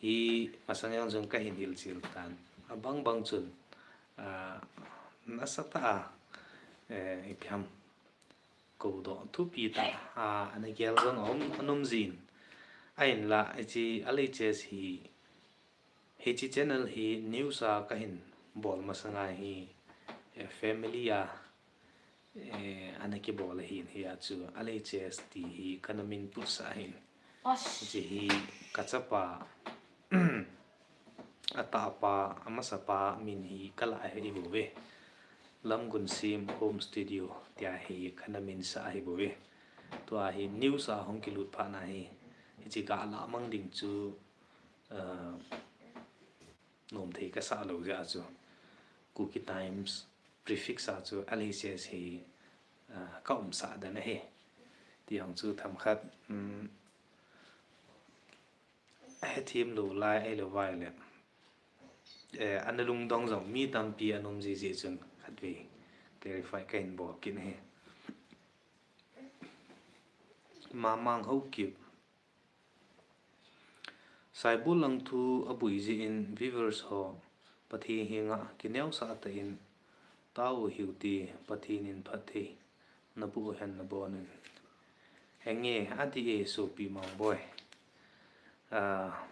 hi masang jong chun kahin hilchil tan. Abang bang chun, ah, nasatah a, eh, ipi ham, koudoh thupi tah a, ana gel jong aum, ana um jin. Ahinla, hiche L H S hi, hiche channel hi news a kahin bol masanga hi, eh, family a, Eh, ana kibol ahin, hia chu L H S ti hi kana min putsah ahin. Hiche hi kachapa, atahpa, amasapa min hi kalah ahi bouve. Lamgunsim Home Studio tia hi kana minsah ahi bouve. Tua hi news a hung kilut phat na hi, hiche kalah mang ding chu, ah, nomthei kasah lou jeh a chu Kuki Times prefix a chu L H S hi, ah, kaumsah dan ahi. Ti jong chu themkhat, um, hethem lou lai ahilou vai le, eh, ana lungdong jong mi tampi ana um jiji chun khatvei clarify kahin bol kit ahi. Mamang Haokip. Saibol lang thu aboi jeh in viewers ho, Pathen henga kineosah tah in tao hiu te, Pathen in phatthei naboh hen nabon un. Henge, adih e sopi Mangboi. Ah,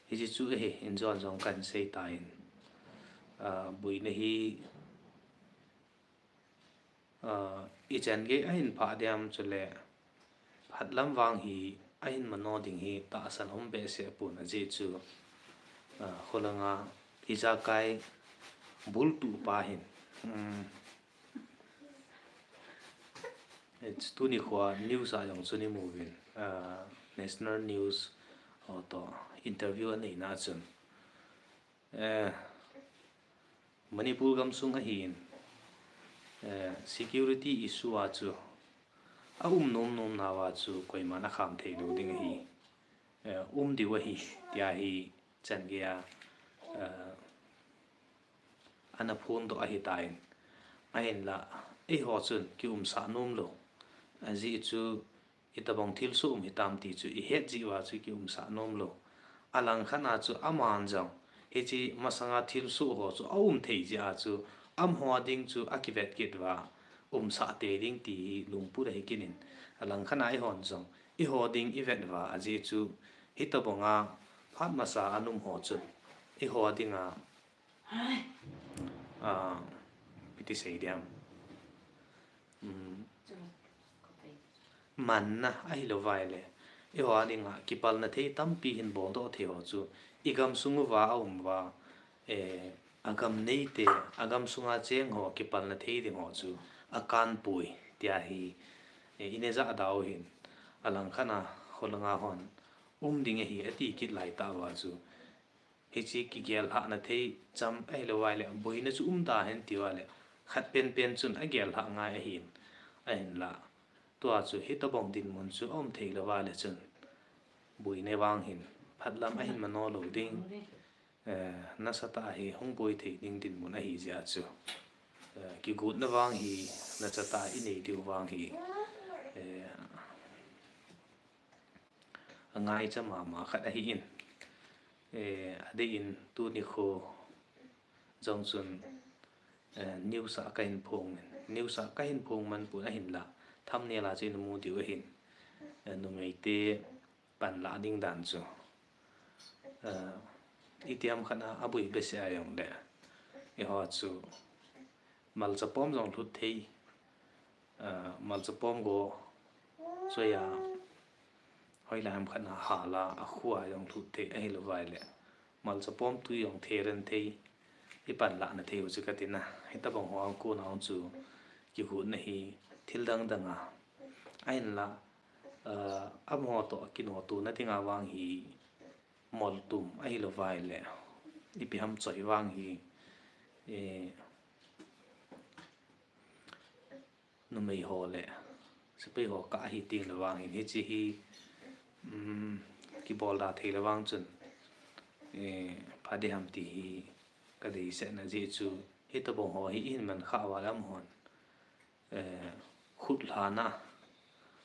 hiche chu ahi, in jon jong kahin sei tan. Ah, boina hi, ah, ichan gei ahin phah diam chule phatlam vang hi ahin mano ding hi tahsan um behseh pon ajeh chu, ah, kholanga ijakai bultupa hin, um, tuni khoa news a jong chun imu uvin, ah, national news ho toh interview aneina chun, eh, Manipur gamsung ahin, eh, security issue a chu aum nom nom nauva chu koiman akham thei lou ding ahi, eh, um diu ahi, tia hi chan geiya, eh, ana phondoh ahitan. Ahinla, eiho chun kiumsah nom lou. Ajeh chu, itobang thilsoh um hitam ti chu ihet jeh uva chu kiumsah nom lou. Alangkhat a chu aman jong hiche masanga thilsoh ho chu aum thei jeh a chu amaho ding chu akivet kit uva umsah tei ding ti hi lungput ahi kit in. Alangkhat a eihon jong eiho ding ivet uva ajeh chu hitobanga phat masa a um ho chun eiho dinga, ah, iti sei diam, um, manna ahilou vai le, eiho dinga kipalna thei tampi hin boldoh thei ho chu igamsung uva aum uva, eh, agam neite, agamsunga cheng ho kipalna thei ding ho chu akanpoi tia hi, eh, inejah dau hin. Alangkhat a kholanga hon um ding ahi ati kit laitah uva chu hiche kigellhahna thei cham ahilou vai le, boina chu umda hen tiuva le, khat penpen chun agellhah ngai ahin, ahinla, tua chu hitobang dinmun chu aum thei louva le chun, boina vang hin phatlam ahin mano lou ding, eh, nasatah a hi hung boi thei ding dinmun ahi jeh a chu, eh, kigotna vang hi nasatah a inei diu vang hi, eh, angaicha mama khat ahin, eh, adeh in tuni kho jong chun, eh, news a kahin phong, news a kahin phong man pon ahinla, thumbnail a chu inamu diu ahin, eh, numeite panlah ding dan chu, eh, itiham khat a aboi behseh a jongle, eiho chu malchapom jong lhut thei, ah, malchapom go, chuia, hoilai ham khat a hala, akhua jong lhut thei ahilou vai le, malchapom tui jong theren thei, ipanlahna thei u chu katina, hitobang hoa kona chu kigotna hi thil dang dang a, ahinla, ah, amaho toh kinotona dinga vang hi moltum ahilou vai le, ipi ham choi vang hi, eh, numei ho le sepai ho kah ahi teng le vang hin hiche hi, um, kibolda thei le vang chun, eh, pha ding ham ti hi kadeisahna jeh chu, hitobang ho hi ihin man khah uva le amahon, eh, khutlhana,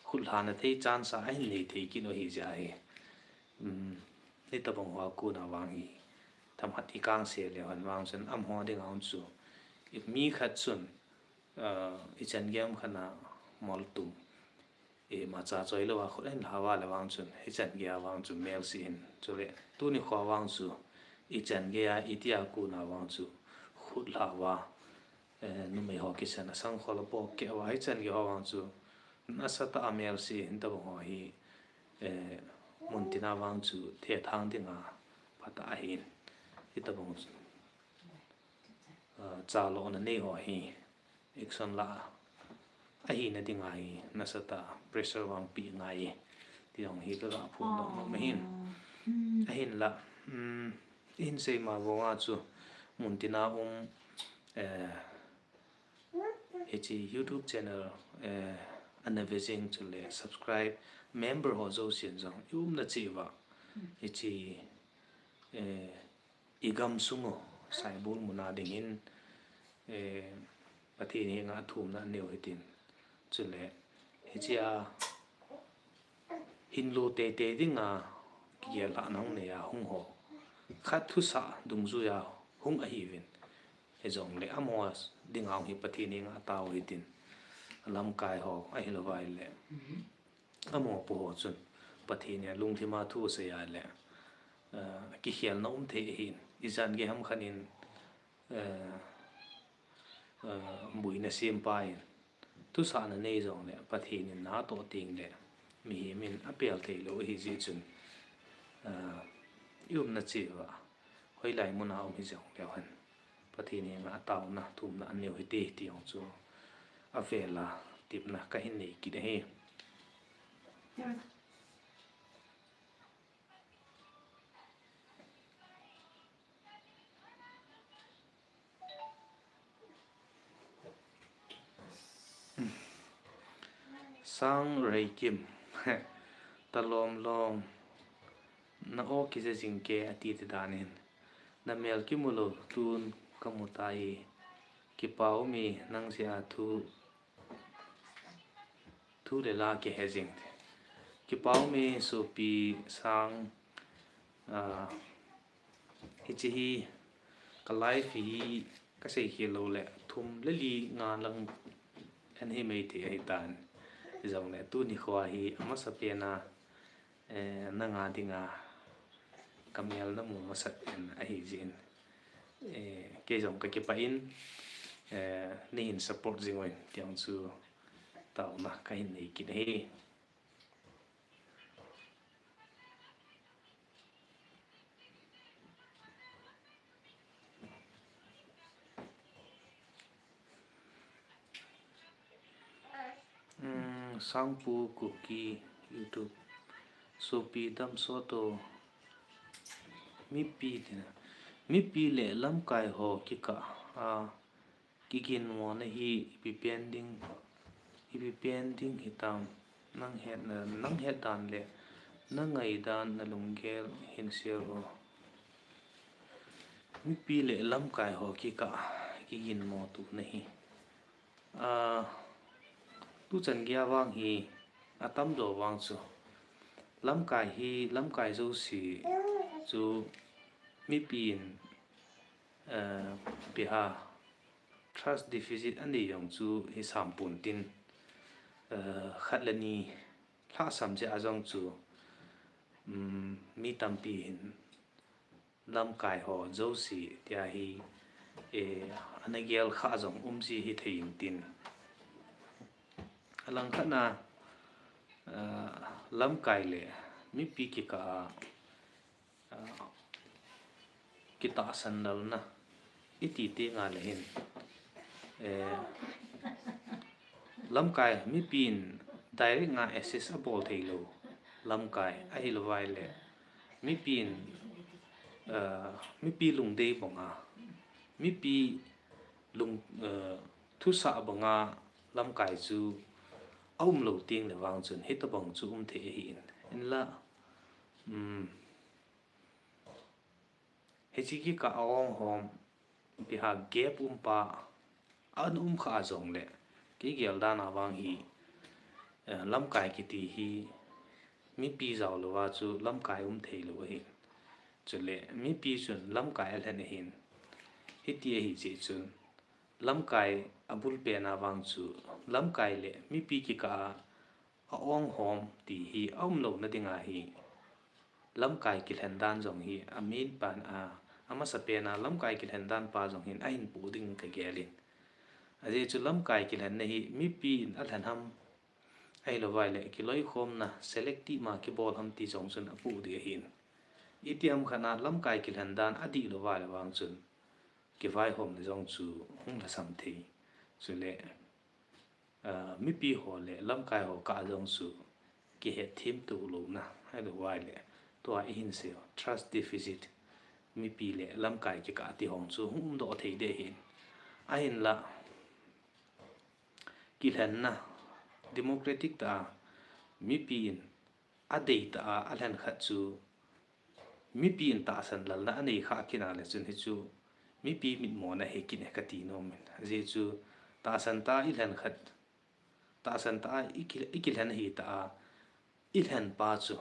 khutlhana thei chance a ahin nei thei kit u ahi jeh ahi. Um, hitobang hoa kona vang hi themkhat ikangse leu hen vang chun amaho dinga chu, mi khat chun, ah, ichan gei ham khat a moltum, imacha choi louva khut ahin lha uva le vang chun, hichan geiya vang chu melse hin, chule tuni khoa vang chu ichan geiya itia kona vang chu khutlha uva, eh, numei ho kisan a sangkhol a pohkeh uva hichan gei ho vang chu nasatah a melse hitobang ho hi, eh, muntina vang chu thethang dinga phatah ahin, hitobang chu, ah, chalona nei ho hi action la ahina dinga hi nasatah a pressure vang pe ngai ti jong hi kaga phongdoh nom ahin. Ahinla, um, ihin seima vanga chu muntina um, eh, hiche YouTube channel, eh, ana ve jing chule subscribe, member ho jousen jong i umna cheh uva hiche, eh, i gamsung u Saibol muna dingin, eh, Pathen henga thumna neiu hitin. Chule hichea hinlo teitei dinga kigel lhahna hung neiya hung ho khat thusah dungjuiya hung ahiuvin, hijongle amaho dinga hung hi Pathen henga tao hitin. Lamkai ho ahilouva ahile amaho po ho chun Pathen a lungthima thu asei a le, ah, kikhelna um thei ahin, ijat gei ham khat in, ah, ah, boina sempa in thusahna nei jongle Pathen in natoh tengle mihem in apel theilou ahijeh chun, ah, i umna cheh uva hoilai muna um hijongleu hen Pathen henga taona thumna aneiu hite ti jong chu avela tepna kahin nei kit ahi. Sangreikim. Talom lom. Na aw kija jing ke ati ti danin. Na mel kimu lou tun kamu tai. Kipa ume nang jeh a thu, thu le la kihe jing. Kipa ume sopi Sang, ah, hiche hi ka live hi kasei khel lou le thum le li nga lang ahin hi mai thei ahitan. Hijongle tuni khoa hi amasapen a, eh, nanga dinga ka mel namu masat in ahijeh in, eh, kei jong kakipah in, eh, neihin support jing uvin ti jong chu taona kahin nei kit ahi. Um, Sangpu Kuki YouTube. Sopi damsot o. Mipi tina. Mipi le lamkai ho kikah a kiginmona hi ipi pen ding, ipi pen ding hitam, nang hetna, nang het dan le na ngaidan na lunggel hin share o. Mipi le lamkai ho kikah kiginmo tona hi, ah, tuchan geia vang hi atamjo vang chu lamkai hi, lamkai jouse chu mipin, eh, ipi ham, trust deficit anei jong chu hisam pon tin, eh, khat le ni lhahsam jeh a jong chu, um, mi tampi hin lamkai ho jouse tia hi, eh, ana gel kha jong um ji hithei intin. Alangkhat na, ah, lamkai le mipi kikah a, ah, kitahsan lalna iti teng le hin, eh, lamkai mipin direct nga assess abol theilou lamkai ahilouva ahile mipin, eh, mipi lungdei banga, mipi lung, eh, thusah banga lamkai chu aumlou teng le vang chun hitobang chu um thei ahin. Hinla, um, hiche kikah a ong hom, ipi ham gap um pa, ana um kha jongle, kei gel dan a vang hi, eh, lamkai kiti hi mipi jaolouva chu lamkai um theilou ahi. Chule mipi chun lamkai alhen ahin. Hiti ahi jeh chun lamkai abul pen a vang chu lamkai le mipi kikah a aong hom ti hi aumlouna dinga hi lamkai kilhen dan jong hi amin pan a, amasapen a lamkai kilhen dan pa jong hin ahin poh ding kagel in. Ajeh chu lamkai kilhenna hi mipi in alhen ham, ahilouleh kiloikhomna selective ma kibol ham ti jong chun apoh ding ahin. Itiham khat a lamkai kilhen dan adih lou vale vang chun kivaihomna jong chu hung lhasam thei. Chule, ah, mipi ho le lamkai ho kah a jong chu kihetthem tou louna, ahilouleh tua ihin sei u trust deficit, mipi le lamkai kikah ti hong chu hung umdoh thei ding ahin. Ahinla, kilhenna, democratic tah a, mipi in adei tah a alhen khat chu mipi in tahsan lalna anei kha kit a le chun hichu mipi mitmona hi kine kati nom in. Ajeh chu tahsan tah a ilhen khat, tahsan tah a iki, ikilhen hi tah a, ilhen pa chu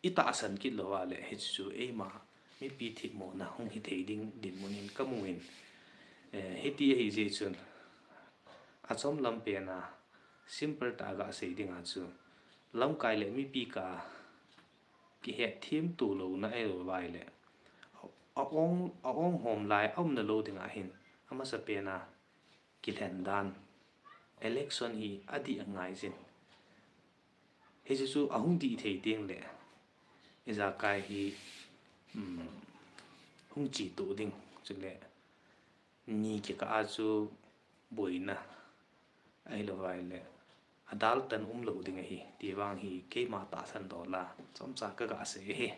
itahsan kit lou vale hichu eima mipi themmo na hung hithei ding dinmun in kamu in. Eh, hiti ahi jeh chun achom lam pen a simple tah a gasei ding a chu lamkai le mipi kah a kihetthem tou louna ahilouleh a-ong, a-ong hom lai aumna lou ding ahin, amasa pen a kilhen dan, election hi adih angai jin. Hichu chu ahung dih thei ding le ijakai hi, um, hung chetou ding, chule ni kikah a chu boina, ahilouleh adaltan umlou ding ahi ti vang hi keima tahsan dola chomcha kagasei ahi.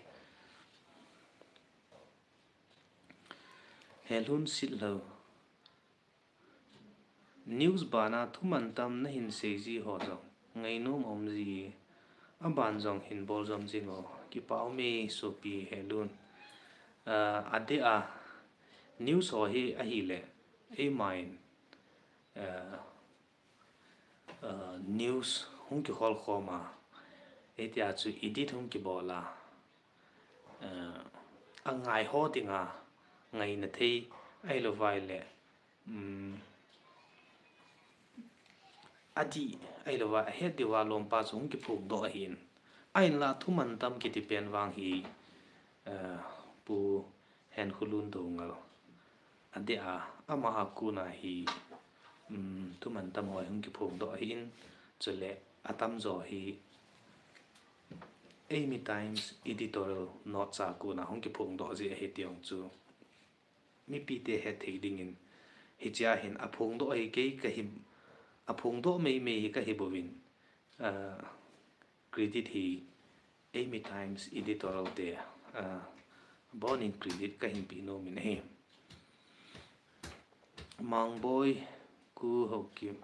Helun Sitlhou. News bana thuman tam nahin sei ji ho jong ngainom aum ji. Aban jong hin bol jom jing o. Kipa ume sopi Helun. Ah, adeh a news ho hi ahile eima in, ah, ah, news hung kihol khom a, hitia chu edit hung kibol a, ah, angai ho dinga ngaina thei ahilouleh, um, adih ahilouleh ahet diuva lompa chu hung kiphongdoh ahin. Ahinla thuman tam kiti pen vang hi, ah, Pu Henkholun Doungel adeh a, ama a kona hi, um, thuman tam ho hung kiphongdoh ahin, chule atamjo hi Eimi Times editorial notes a kona hung kiphongdoh ji ahi ti jong chu mipite hethei dingin, hichea hin aphongdoh hi kei kahi, aphongdoh meimei hi kahi bouvin, ah, credit hi Eimi Times editorial te, ah, abonin credit kahin pe nom in ahi. Mangboi Khuhaokip.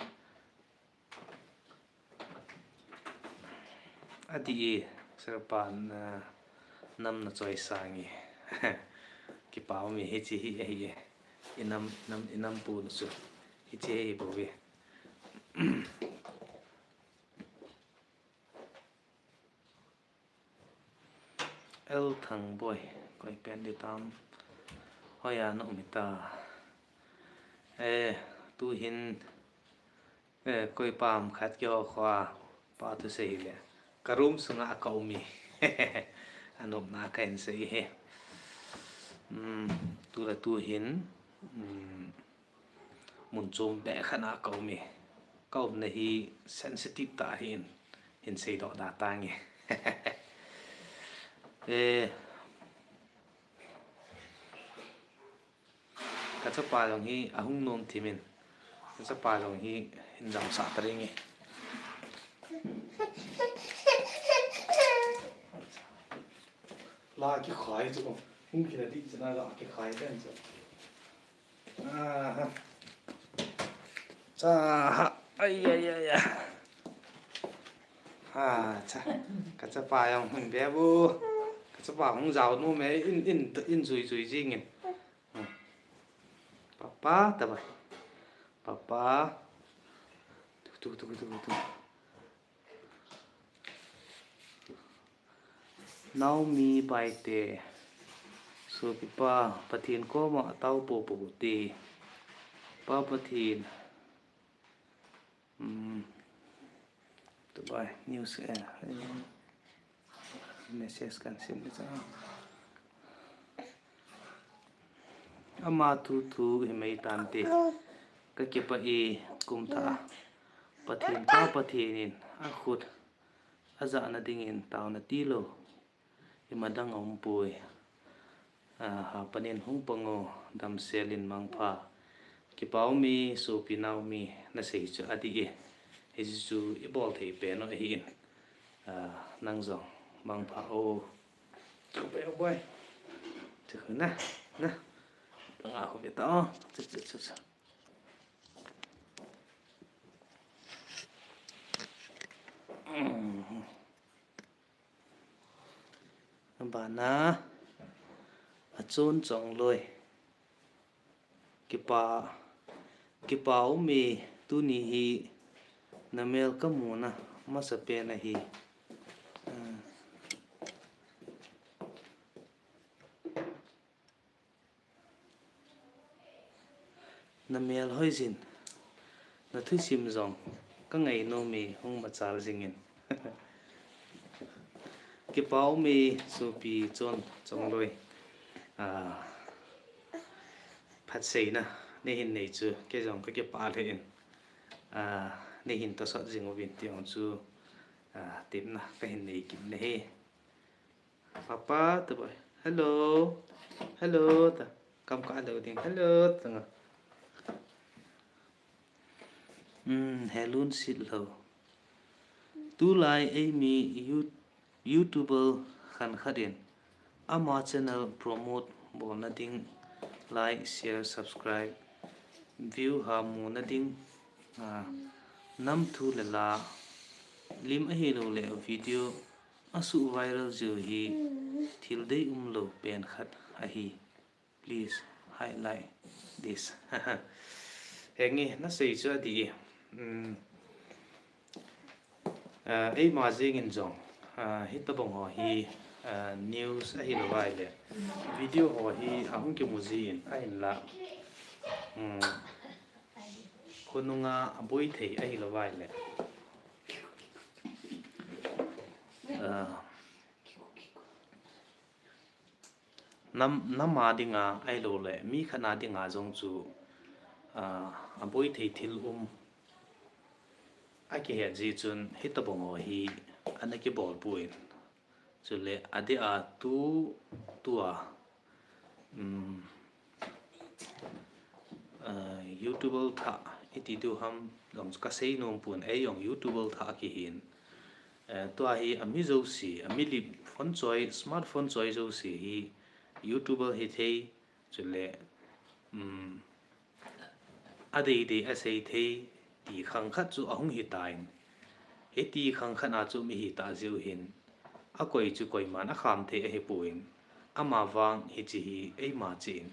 Adih e, Sir Pa, na nam na choisang e. Kipa ume, hiche hi ahi e. Inam, inam, inam pu na chu hiche hi bou e. L Thangboi, koi pen di tam. Hoiya na um ta. Eh, tuhin, eh, koi pam khat kihou khom a, pa thusei le ka room sunga ka um e. Anopna kahin sei e. Hmm, tu le tuhin, hmm, mun chom beh khat a ka um e. Ka umna hi sensitive tah ahin, hin seidoh da tange. Eh, ka chapa jong hi ahung nom thim in, ka chapa jong hi hin jamsah ta ding e. La kikhai chu, hung kina di chana la kikhai ten chu. Aha. Cha ha. Ai, ai, ai, ai. Ah, cha. Ka chapa jong hung be bu. Ka chapa hung jao nu me in, in, in jui jui jing in. Hmm. Papa, ta bai. Papa. Tu, tu, tu, tu, tu. Naomi Baite, sopipa, Pathen koma tao popo te. Pa Pathen, um, tu bai, news, eh, message kan sim le cha. Ama thu thu hi mai tante. Kipah e, kum thah a Pathen, Pa Pathen in akhut ajahna dingin taona tilou imadang aumpoi. Ah, hapan in hung pang o, damsel in mangpha. Kipah ume, sopi Naomi, nasei chu adih e. Hichu ibol thei pen u ahin. Ah, nang jong mangpha o. Chu bai, chu bai. Chu na, na. Tanga ho ve ta o. Chu, chu, chu, chu. Bana achon chong loi. Kipa, kipah ume, tuni hi namel kamuna masapen ahi. Ah. Namel hoijin, nathusim jong kangai nome, hung machal jingin. Kipah ume, sopi chon chong loi. Ah, phatseina neihin nei chu kei jong kakipah lheh in. Ah, neihin tosot jing uvin ti jong chu, ah, tepna kahin nei kit nahi. Papa, ta bai. Hello. Hello, ta. Kam ka lo ding. Hello, ta nga. Hmm, hello, sit lo. Tulai eimi You-, YouTuber khan khat in ama channel promote bolna ding, like, share, subscribe, view hamu na ding, ah, nam thu le la, lim ahilou le video asuh viral jiu hi thil deium lou pen khat ahi. Please highlight this. Henge, nasei chu adih e. Um, ah, eima jengin jong, ah, hitobang ho hi, ah, news ahilou vai le video ho hi ahung kimu jin ahinla. Um, khonunga aboi thei ahilou vai le. Ah, nam, nam a dinga ahilou le mi khat a dinga jong chu, ah, aboi thei thil um akihet jeh chun hitobang ho hi ana kibol poi. Chule adeh a tu, tua, um, ah, YouTuber thah iti diu ham jong chu kasei nom pon, ei jong YouTuber thah kihin. Eh, tua hi ami jouse, amilip phone choi, smartphone choi jouse hi YouTuber hithei, chule, um, adeidei asei thei ti khang khat chu ahung hitan. Hiti khang khat a chu um ihi tah jeh u hin, akoi chu koiman akham thei ahipon, amavang hiche hi eima cheh in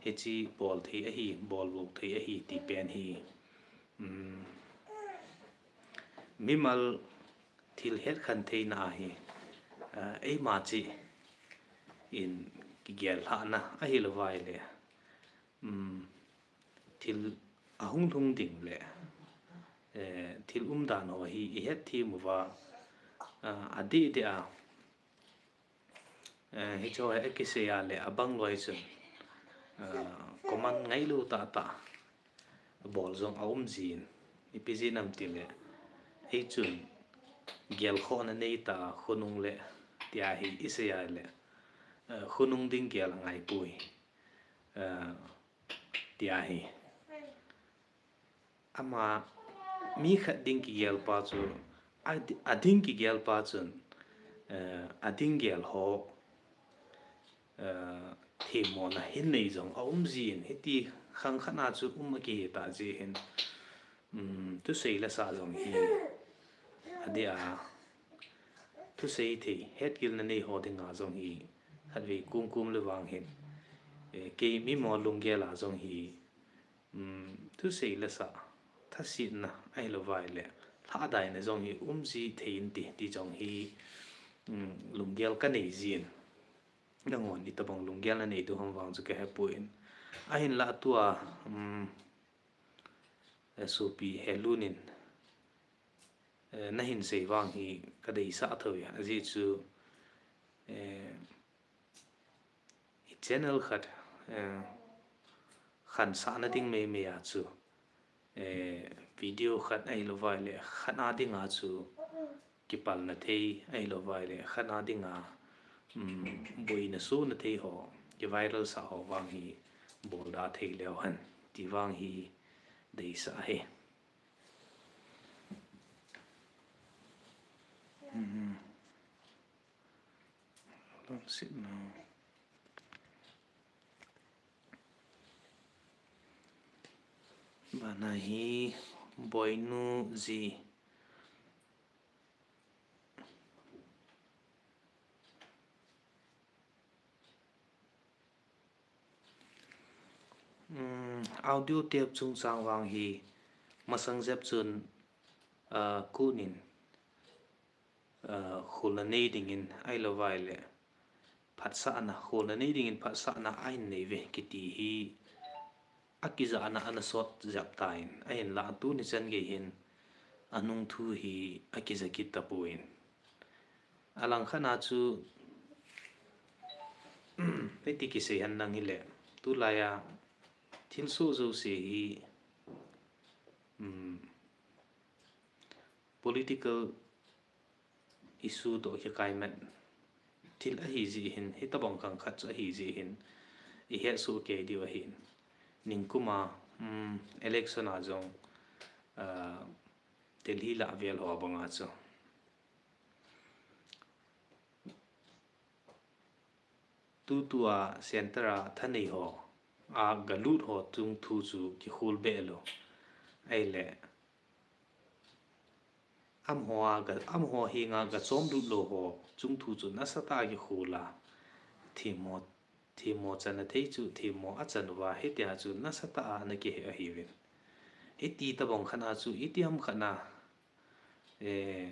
hiche bol thei ahi, bol bol thei ahi ti pen hi, um, mimal thil het khen theina ahi, ah, eima cheh in kigel lhahna ahilou vai le, um, thil ahung lhung ding le, eh, thil umdan ho hi ihet them uva, ah, adeh deh a, eh, hiche ho hi akisei a le abang loi chun, ah, comment ngailou tah tah bol jong aum jin, ipi jeh ham tile, hichun gelkhohna neitah a khonung le tia hi isei a le, eh, khonung ding gel angaipoi, eh, tia hi. Ama mi khat ding kigel pa chu, a di-, ading kigel pa chun, eh, ading gel ho, eh, themmona hin nei jong aum jin, hiti khang khat a chu um akihi tah jeh hin, um, thusei le sah jong hi adeh a, thusei thei, hetgilna nei ho dinga jong hi khatvei kum kum le vang hin, eh, kei mi mo lunggel a jong hi, um, thusei le sah, thasetna ahilou vai le lhahdaina jong hi um ji thei inte ti jong hi, um, lunggel kanei jin. Nanghon itobang lunggel nanei diu ham vang chu kahepoi. Ahinla tua, um, eh, sopi Helun in, eh, nahin sei vang hi kadeisah thou e. Ajeh chu, eh, i channel khat, eh, khansahna ding meimei a chu, eh, video khat ahilouva ahile khat a dinga chu kipalna thei ahilouva ahile khat a dinga, um, boina sona thei ho, kiviral sah ho vang hi bolda thei leu hen ti vang hi deisah ahi. Hmm. Lungset lou. Bana hi Boinu ji. Um, audio tape chungchang vang hi masang jep chun, ah, kunin, ah, kholna nei dingin ahilouva ahile phatsahna, kholna nei dingin phatsahna ahin nei uve kiti hi akijahna ana sot jep tan, ahinlah tuni chan gei hin anung thu hi akija kit tapon. Alangkhat a chu, hiti kisei hen lang hile, tulai a thilsoh jouse hi, um, political issue toh kikaimat thil ahi jeh hin, hitobang khang khat chu ahi jeh hin, ihet soh kei diu ahin. Ningkum a, um, election a jong, ah, Delhi lah vel ho banga chu. Tutua center a thanei ho, a galut ho chung thu chu kikhol be lou. Ahile, amaho a ga, amaho henga gachom lut lou ho chung thu chu nasatah a kikhol a. Themmo, themmo channa thei chu, themmo achan uva, hitia chu nasatah a ana kihe ahiuvin. Hiti tobang khat a chu, itiham khat a, eh,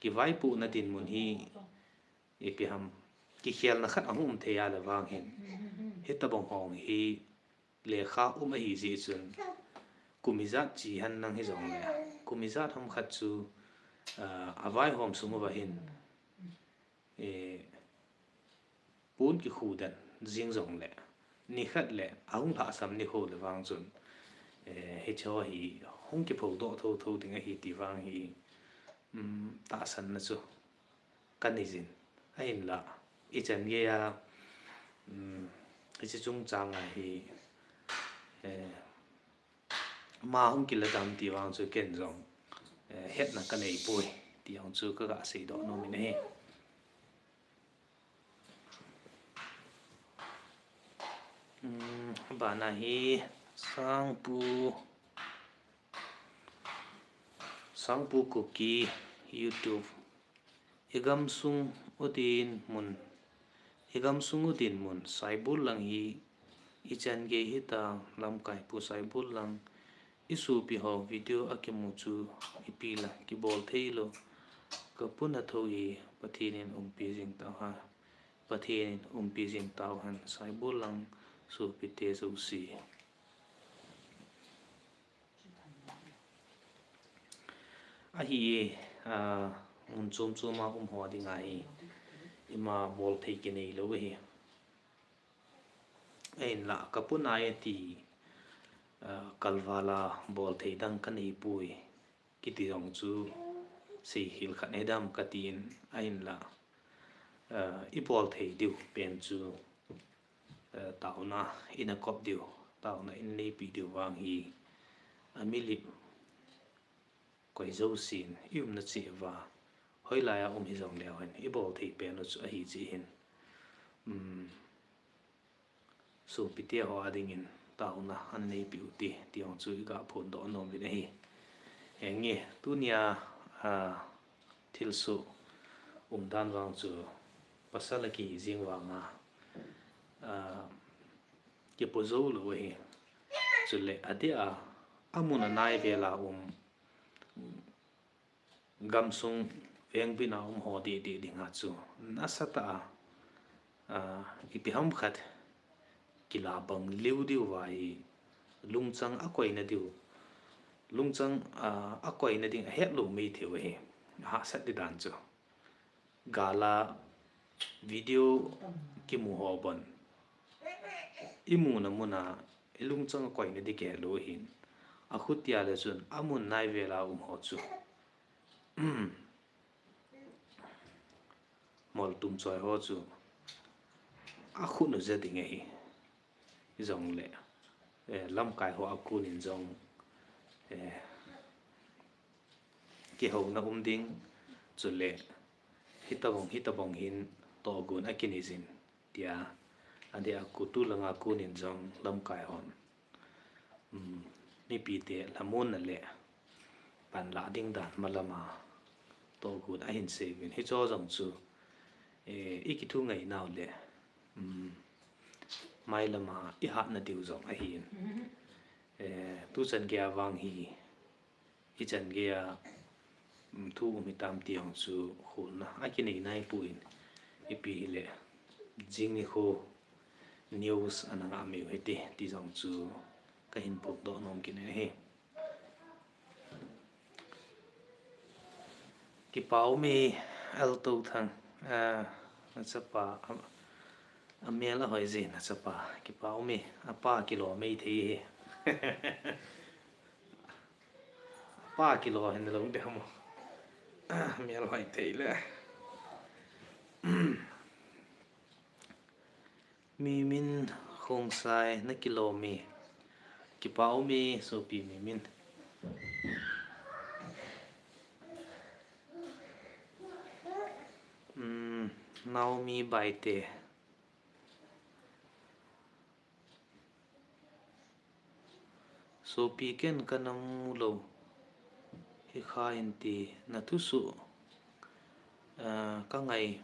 kivaipohna dinmun hi, ipi ham, kikhelna khat ahung um thei a le vang hin, hitobang ho hi lekha um ahi jeh chun, kum ijat chi hen lang hijongle, kum ijat ham khat chu, ah, avaihom sung uva hin, eh, pon kikhu den jing jongle, nikhat le ahung lhahsam nikho le vang chun, eh, hicheho hi hung kiphodoh thotho ding ahi ti vang hi, um, tahsanna chu kanei jin. Ahinlah, ichan geiya, um, hiche chungchang a hi, eh, ama hung kila dam ti vang chu ken jong, eh, hetna kanei poi ti jong chu kaga seidoh nom in ahi. Um, bana hi Sangpu, Sangpu Kuki YouTube. Igamsung u dinmun, igamsung u dinmun, Saibol lang hi ichan gei hita, lamkai Pu Saibol lang, isopi ho video akimu chu ipi la kibol thei lou, kapuna thou hi Pathen in umpi jing tauhen, Pathen in umpi jing tauhen, Saibol lang sopite jouse. Ahi, ah, mun chom chom a um ho dinga hi, ima bolthei kinei lou ahi. Ahinlah, kapuna e ti, ah, kalval a bolthei dang kanei poi kiti jong chu seikhel khat hidam katin, ahinlah, ah, ibolthei diu pen chu, eh, taona ina kop diu, taona ina neipi diu vang hi, amilip koi jousen iumna cheh uva, hoilai a um hijongleu hen, ibolthei pen u chu ahi jeh hin, um, sopite ho a dingin taona ana neipi u hite ti jong chu iga phondoh nom in ahi. Henge, tunia, ah, thilsoh umdan vang chu pasal akihi jeng vanga, ah, kipo jou lou ahi. Chule adeh a, amun anai vel a um, gamsung vengbit a um ho deh deh dinga chu nasatah a, ah, ipi ham khat kilabang lheh diu va hi, lungchang akoina diu, lungchang, ah, akoina ding ahet lou mai thei u ahi, ahahsat di dan chu. Gal a video kimu ho bon, imuna muna ilungchang akoina di kihe lou ahin, Akhutia le chun amun nai vela um ho chu, mol tum choi ho chu akhut u ja ding ahi. Hijongle, eh, lamkai ho a kon in jong, eh, kihouna um ding, chule hitobang, hitobang hin tohgon akinei jin, tia, adeh a kon, tulanga kon in jong lamkai hon, um, mipite lhamonna le panlah ding dan malama tohgon ahin sei uvin. Hicho jong chu, eh, ikithu ngei nau le, um, mailama ihatna diu jong ahin. Eh, tuchan geiya vang hi, ichan geiya, um, thu um hitam ti jong chu kholna akinei naipon, ipi hile, jing nikho news ana ngah miu hite, ti jong chu kahin phongdoh nom kit ahi. Kipa ume, Alto Thang, ah, nachapa, a, amel ahoi jeh in nachapa, kipa ume, apa kilo mei thei hi. Apa kilo hin lou de mo. Amel hoi thei le. Mimin Khongsai, nakilom e. Kipa ume, sopi Mimin. Hmm, Naomi Baite. Sopi, ken kana mu lou hi kha inte, nathusoh, ah, kangai,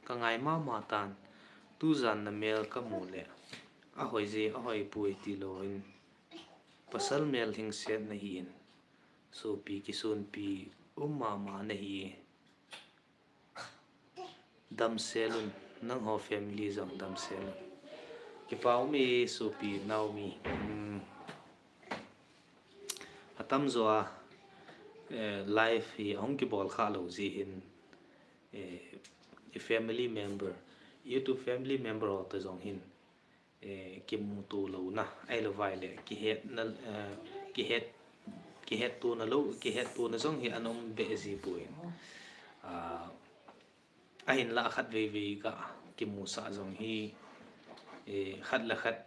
kangai mama tan, tujan namel kamu le, ahoi je, ahoi poi tilou in, pasal mel hingset nahin, sopi kisonpi um mama nahi. Damsel un, nangho family jong damsel un. Kipa ume sopi Naomi. Hmm. Atamjo a, eh, live hi ahung kibol kha lou jeh hin, eh, i family member, YouTube family member ho toh jong hin, eh, kimuto louna, ahilou vai le, kihetna, eh, kihet, kihettona lou, kihettona jong hi ana um be ji poi. Ah, ahinlah khat veivei ga kimusah jong hi, eh, khat le khat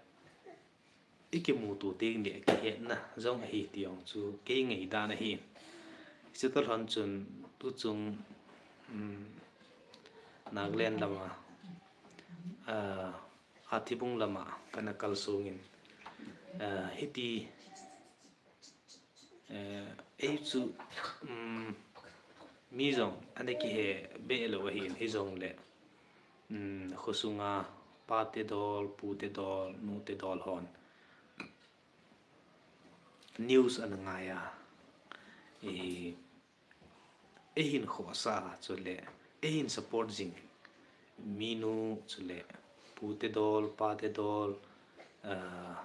ikimuto teng le kihetna jong ahi ti jong chu kei ngaidan ahi. Chutoh lhon chun tuchung, um, Nagaland lama, ah, Athibung lama kana kalsong in, ah, hiti, eh, ei chu, um, mi jong ana kihe be lou ahin, hijongle, um, khosunga pate dol, pute dol, nute dol hon news ana ngai a, eh, eihin khohsah a, chule eihin support jing minu, chule pute dol, pate dol, ah,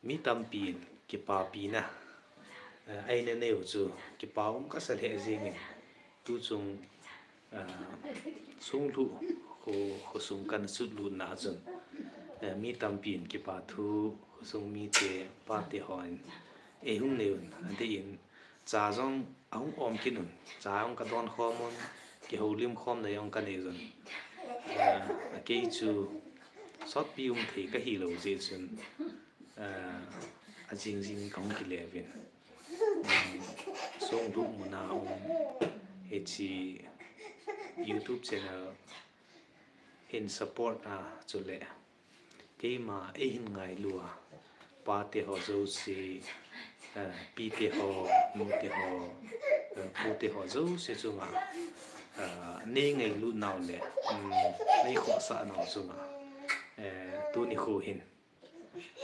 mi tampin kipapina, ah, eina neiu chu kipa um kasa lheh jengin, tuchung, ah, Songlhuh kho, khosung kana chutlutna chun, ah, mi tampin kipa thu, khosung mite, pate hon eihung neiyun, adeh in, cha jong ahung om kit un, cha jong kadon khom un, kihoulim khomna jong kanei un. Ah, kei chu sotpi um thei kahilou jeh chun, ah, ajing jing kahung kile uvin. Um, Songlhuh muna um, hiche YouTube channel hin support a, chule keima eihin ngailu a, pate ho jouse, eh, pite ho, nute ho, eh, pute ho jouse chunga, eh, nei ngailut nau le, um, nei khohsah nau chunga, eh, tuni kho hin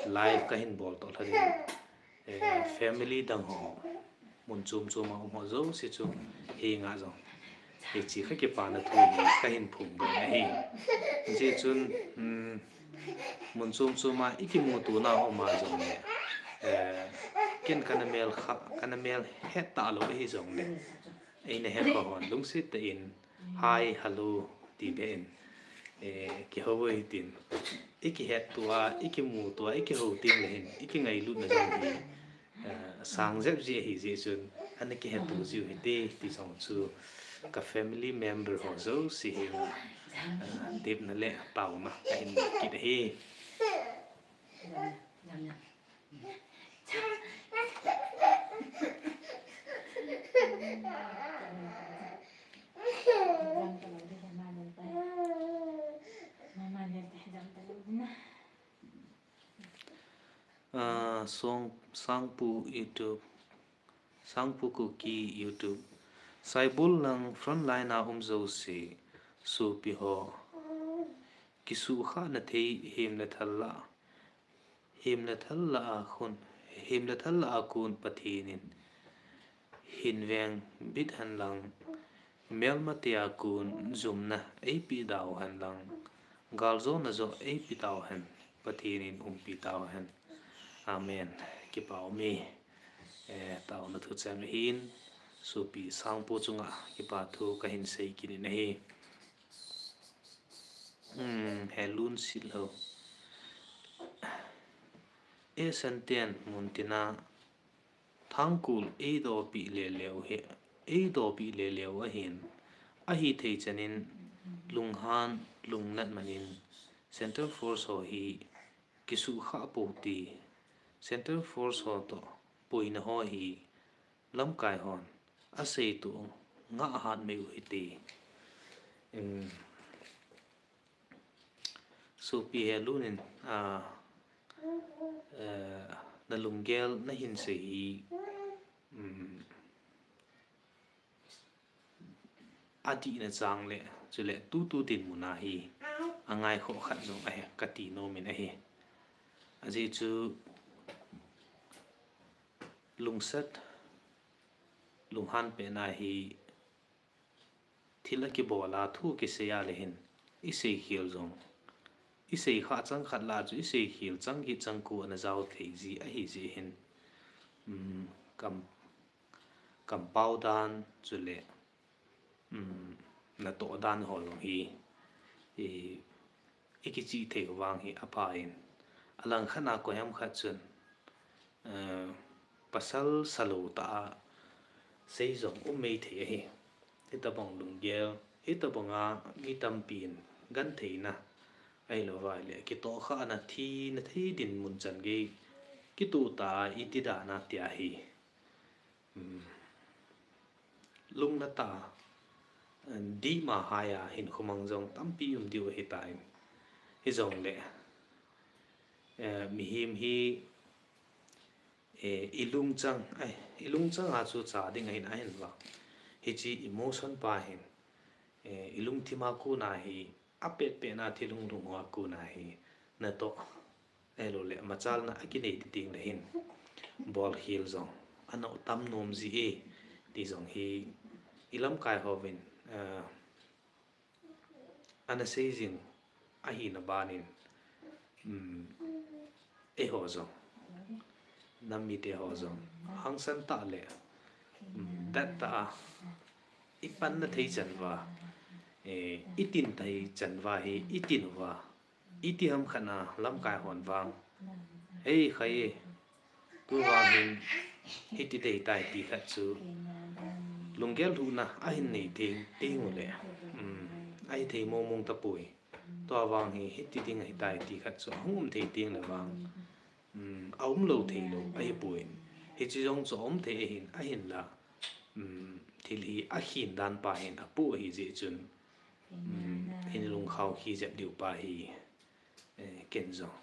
live kahin bol toh lhon in, eh, family dang ho, mun chom chom a um ho jouse chu henga jong hiche kha kipana thu hi kahin phongdoh ahi. Hijeh chun, um, mun chom chom a ikimuto na um a jongle, eh, ken kana mel kha, kana mel het talou ahi jongle, eina het ho hon lungset tah in, hi, hello, ti be in, eh, kihou uvin tin, ikihet tua, ikimu tua, ikihou teng le hin, ikingailutna jong hi, eh, sang jep ji ahi jeh chun, ana kihet tou jiu hite, ti jong chu, ka family member ho jouse hin, eh, tepna le taona kahin nei kit ahi. Ah, Song, Sangpu YouTube, Sangpu Kuki YouTube. Saibol lang frontline a um jouse, sopi ho. Kisuhkhahna thei himle thal la, himle thal la a khun, himle thal la a kon Pathen in hin veng bit hen lang, melmate a kon jumna eipeh tau hen lang, galjona joh eipeh tau hen, Pathen in umpi tau hen. Amen. Kipa um e. Eh, taona thucheng ahin, sopi Sangpu chunga kipa thu kahin sei kit in ahi. Hmm, he lun sit lo. E Santen mun tina Thangkul eidopi leleu he, eidopi leleu ahin, ahithei chanin lunghan lungnat manin Central Force ho hi kisuhkhah pou ti, Central Force ho toh boina ho hi lamkai hon asei toh ngah hat mai u hite. Em, Sopi he lun in, ah, eh, na lunggel nahin sei hi, um, adihna chang le, chule tutu dinmun a hi, angaikhoh khat jong ahi kati nom in ahi. Ajeh chu lungsat, lunghan pehna hi, thil akibol a thu kisei a le hin, isei khel jong, isei kha chang khat la chu isei khel chang kit chang ko ana jao thei ji ahi jeh hin, um, kam, kampao dan chule, um, natoh dan ho jong hi, i, ikichih thei vang hi apha in, alang khat a koiham khat chun, eh, pasal salou tah a sei jong um mei thei ahi. Hitobang lunggel, hitobang a mi tampi in gentheina, ahilou vai le kitohkhahna, thina thei dinmun chan gei kitoh tah a iti dan a tia hi. Um, lungna tah a, eh, dihma hai a hinkho mang jong tampi um diu ahitan. Hijongle, eh, mihem hi, eh, ilungchang, ai, ilungchang a chu cha ding ahin, ahin vang. Hiche emotion pa hin, eh, ilungthim a kona hi, apetpet na thil hung lhung a kona hi, natoh, ahilou le, machalna akinei ti ding le hin, bolkhel jong ana tam nom ji e, ti jong hi, ilamkai hovin, eh, ana sei jing ahina banin, um, eiho jong, nam mite ho jong, hangsan tah le, um, dat tah a, ipanna thei chan uva, eh, itin thei chan uva hi, itin uva, iti ham khat a lamkai hon vang, hei khai e, tu vang hin, hiti thei tai ti khat chu, lunggel lhuhna ahin nei thei, thei u le, um, ahithei mong mong tapoi. Tua vang hi, hiti ding ahitai ti khat chu ahung um thei teng le vang, um, aum lou thei lou ahipoi. Hiche jong chu aum thei ahin, ahinla, um, thil hi akhin dan pa hin apoh ahi jeh chun, um, hin lungkhao khi jep diu pa hi, eh, ken jong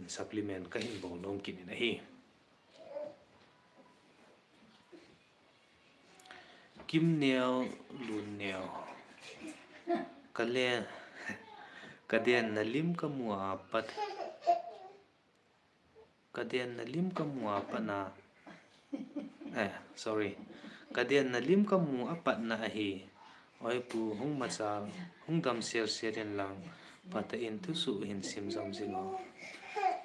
supplement kahin bol nom kit in ahi. Kimneo, Lunneo. Kalen, kaden na lim kamu a pat. Kaden na lim kamu a pat na. Eh, sorry. Kaden na lim kamu a pat na ahi. Oi pu, hung machal, hung dam sel sel in lang, phatah in thusoh hin sim jom jing o.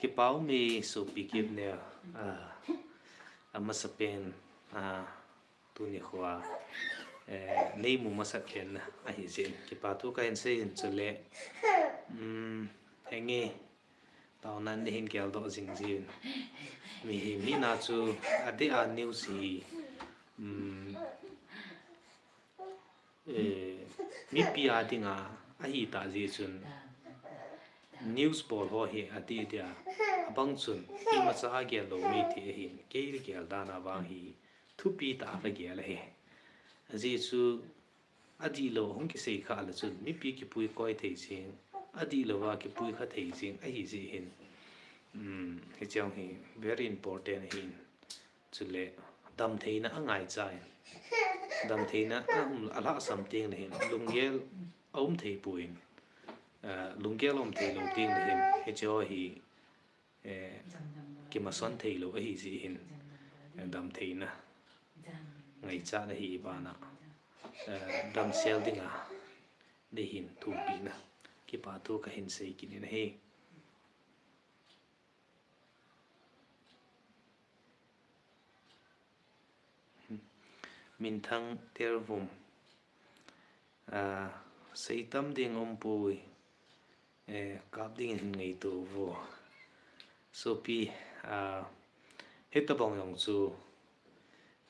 Kipa um e sopi Kimneo, ah, amasapen, ah, tuni khoa, eh, neimu masat pen ahi jeh in. Kipa thu kahin sei in chule, um, Nge, taona nei hin geldoh jing jin. Mihem hina chu adeh a news hi, um, eh, mipi a dinga ahitah jeh chun news bol ho hi adeh dia abang chun imacha agel lou maithei ahin, kei gel dan a vang hi thupi tah a kagel ahi. Ajeh chu adihlou hung kisei kha le chun mipi kipui koi thei jing, adihlou a kipui kha thei jing ahi jeh hin, um, hiche hi very important ahin. Chule damtheina angaichan, damtheina a um, alhahsam teng le hin lunggel aum thei pon, eh, lunggel aum thei lou teng le hin hiche hi, eh, kimasan thei lou ahi jeh hin, eh, damtheina ngaichat ahi bana, eh, damsel dinga nei hin thupina kipa thu kahin sei kit in ahi. Minthang Tervum. Ah, seitam ding umpoi. Eh, kap ding in ngaito vo. Sopi, ah, hitabang jong chu,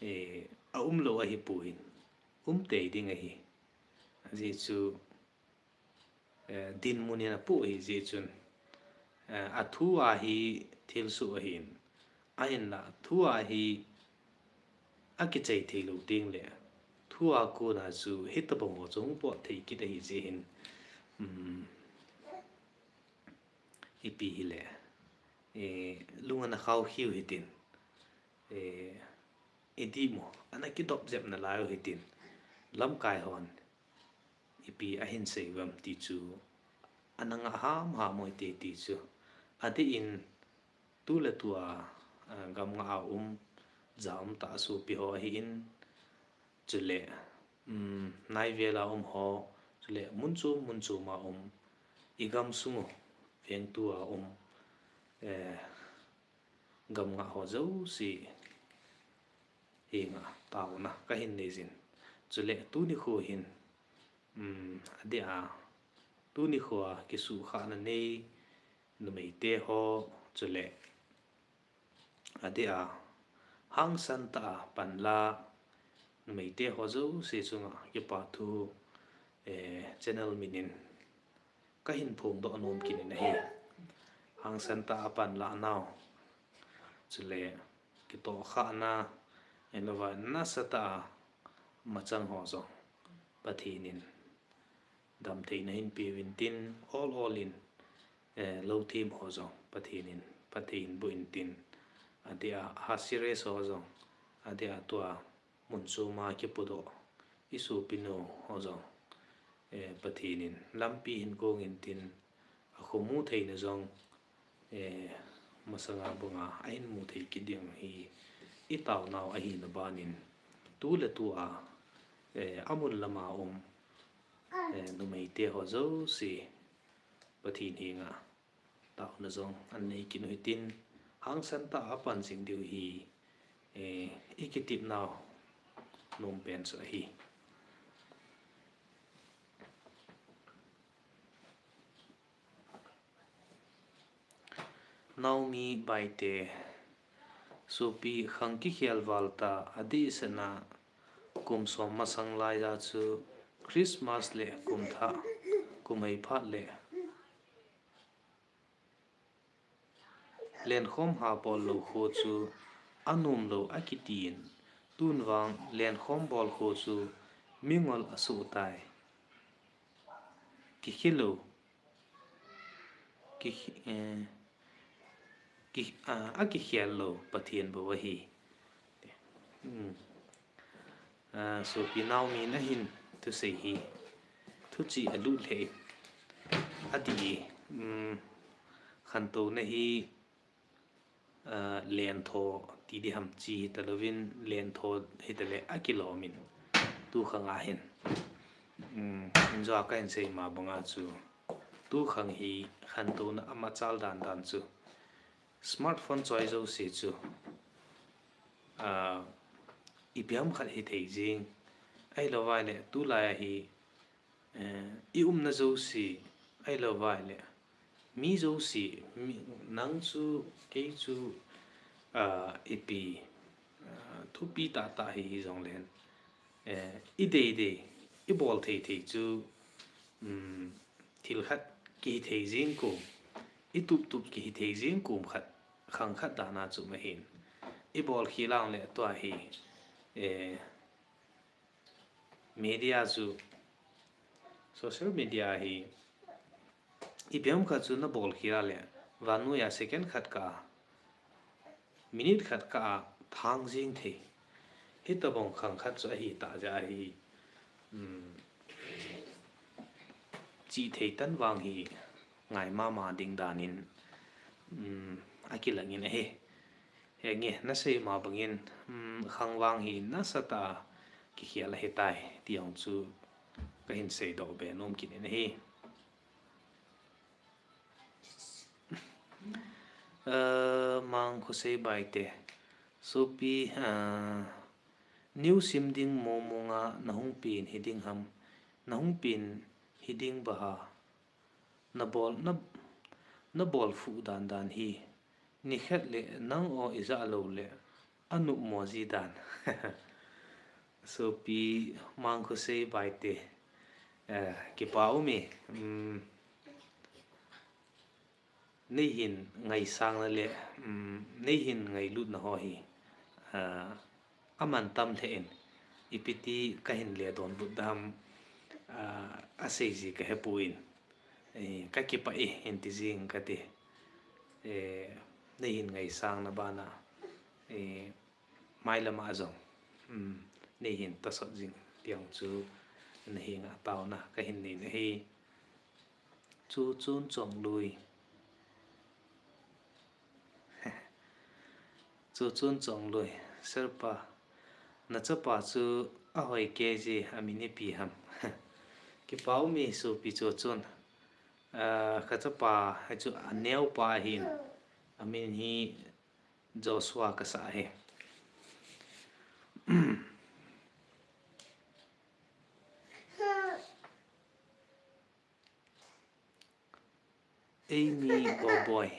eh, aumlou ahipon. Um tei ding ahi. Ajeh chu, eh, dinmun in apoh ahi jeh chun, eh, athu a hi thilsoh ahin, ahinla thu a hi akichai thei lou teng le, thu a kona chu hitabang ho chu hung pot thei kit ahi jeh hin, um, ipi hile, eh, lung ana khao khiu hitin, eh, idih mo, ana kidop jep nalai u hitin, lamkai hon ipi ahin sei uvem ti chu ana ngah hamham u hite ti chu. Adeh in tuletua, ah, gam nga a um, ja um tah a sopi ho ahin, chule, um, naivel a um ho, chule mun chom mun chom a um, igam sung u vengtu a um, eh, gam nga ho jouse henga taona kahin nei jin. Chule tuni kho hin, um, adeh a, tuni kho a kisuhkhahna nei numeite ho, chule adeh a, hangsan tah a panla numeite ho jouse chunga kipa thu, eh, channel min in kahin phongdoh nom kit in ahi. Hangsan tah a panla nau, chule kitohkhahna, ahilouva nasatah a machang ho jong Pathen in damtheina hin peuvin tin, ol ol in, eh, lou them ho jong Pathen in phatthei hin boh in tin, adeh a, ha serious ho jong, adeh a tua mun chom a kipodoh isopinu ho jong, eh, Pathen in lampi hin gong in tin, akhomu theina jong, eh, masanga banga ahin mu thei kit ding hi itaonau ahina banin, tuletua, eh, amun lama um, eh, numeite ho jouse Pathen henga taona jong anei kit u hitin, hangsan tah a pan jing diu hi, eh, ikitepnau nompen chu ahi. Naomi Baite, sopi khang kikhel val ta, adehsetna kum som masang laiya chu Christmas le kum thah, kum hei phat le lenkhom ha bol lou kho chu anom lou akitin, tun vang lenkhom bol kho chu mingol asoh tai. Kikhel lou, ki, eh, ki, ah, akikhel lou Pathen bou ahi. Hmm. Ah, sopi Naomi in ahin thusei hi thuchih alut lheh in, adih, um, khantouna hi, ah, lentho ti diham chi hitalouvin, lentho hitale akilom in, tukhang a hin, um, injo a kahin sei ma banga chu, tukhang hi khantouna amachal dan dan chu smartphone choi jouse chu, ah, ipi ham khat hithei jing, ahilouva le tulai a hi, eh, i umna jouse, ahilouva le Mi jouse, mi, nang chu, kei chu, ah, ipi, ah, thupi tahtah hi, hijongle, eh, i deidei, i bol thei thei chu, um, thil khat kihi thei jing kom, i tup tup kihi thei jing kom khat, khang khat dan a chu ahin. I bol khel a le tua hi, eh, media chu, social media hi, ipi ham khat chu na bol khel a le, vannoi a second khat kah a, minute khat kah a thang jing thei. Hitobang khang khat chu ahi tah jeh a hi, um, chih thei tan vang hi ngai mama ding dan in, um, akilang in ahi. Henge, na sei ma bangin, um, khang vang hi nasatah a kikhel ahitai, ti jong chu kahin seidoh be nom kit in ahi. Eh, Mangkhosei Baite. Sopi, eh, new sim ding mong mong a na hung pen hi ding ham, na hung pen hi ding ba ha. Na bol, na, na bol fuh dan dan hi. Nikhat le nang o ija lou le, anop mo ji dan. Sopi Mangkhosei Baite. Eh, kipa um e. Um, nei hin ngaisang na le, um, nei hin ngailutna ho hi, ah, aman tam lheh in, ipi ti kahin le donbut dam, ah, asei ji kahepon, eh, kakipah e, hin ti jing kate, eh, nei hin ngaisang na bana, eh, mailam a jong, um, nei hin tosot jing ti jong chu na henga taona kahin nei nahi. Chuchun Chongloi. Chuchun Chongloi. Sir pa, na chapa chu ahoi kei je, amin ipi ham. Kipa um e Sopi Chuchun. Ah, ka chapa hi chu aneo pa ahin. Amin hi Joshua kasah ahi. Amy Boboi.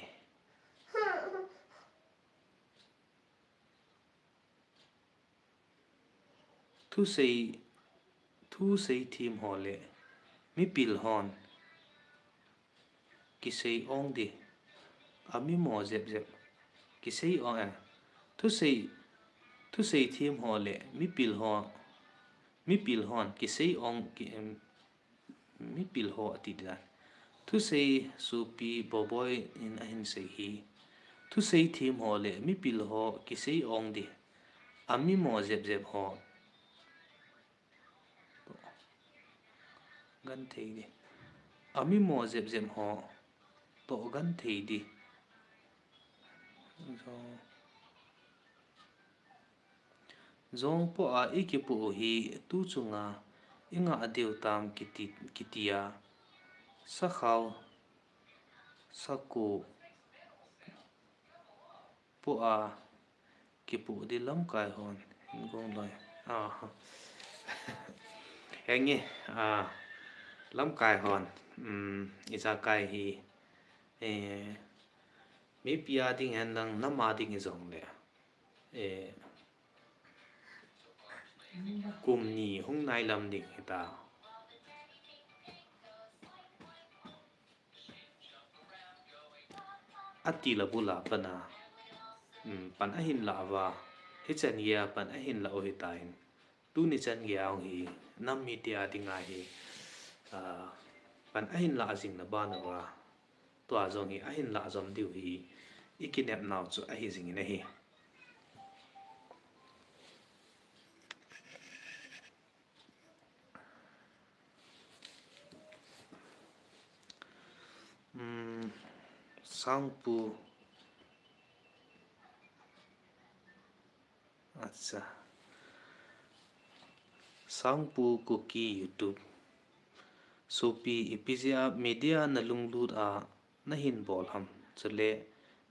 Thusei, thusei them ho le mipil hon kisei ong di. Ami mo jep jep. Kisei ong, eh. Thusei, thusei them ho le mipil ho, mipil hon kisei ong ki, em, mipil ho ati dan. Thusei Sopi Boboi in ahin sei hi. Thusei them ho le mipil ho kisei ong di. Ami mo jep jep ho. Gan thei di. Ami mo jep jep ho. Toh gan thei di. So, jong po a i kipu hi tu chunga i ngah diu tam kiti, kiti a. Sakhao, saku, po a kipu di lamkai hon. Gong loi. Ah. Henge, ah, lamkai hon. Um, ijakai hi. Eh, mipi a ding hen lang nam a ding ijong le. Eh, kum ni hung nai lam ding hita. Ati la bula pana, um, pan ahin la va, hichan ya pan ahin la o hitain. Tuni chan gei a hung hi, nam mite a dinga hi, ah, pan ahin lah jing na bana va, tua jong hi ahin lah jom diu hi, i kinep nau chu ahi jing in ahi. Um, Sangpu. Acha. Sangpu Kuki YouTube. Sopi ipi jeh a media na lunglut a na hin bol ham. Chule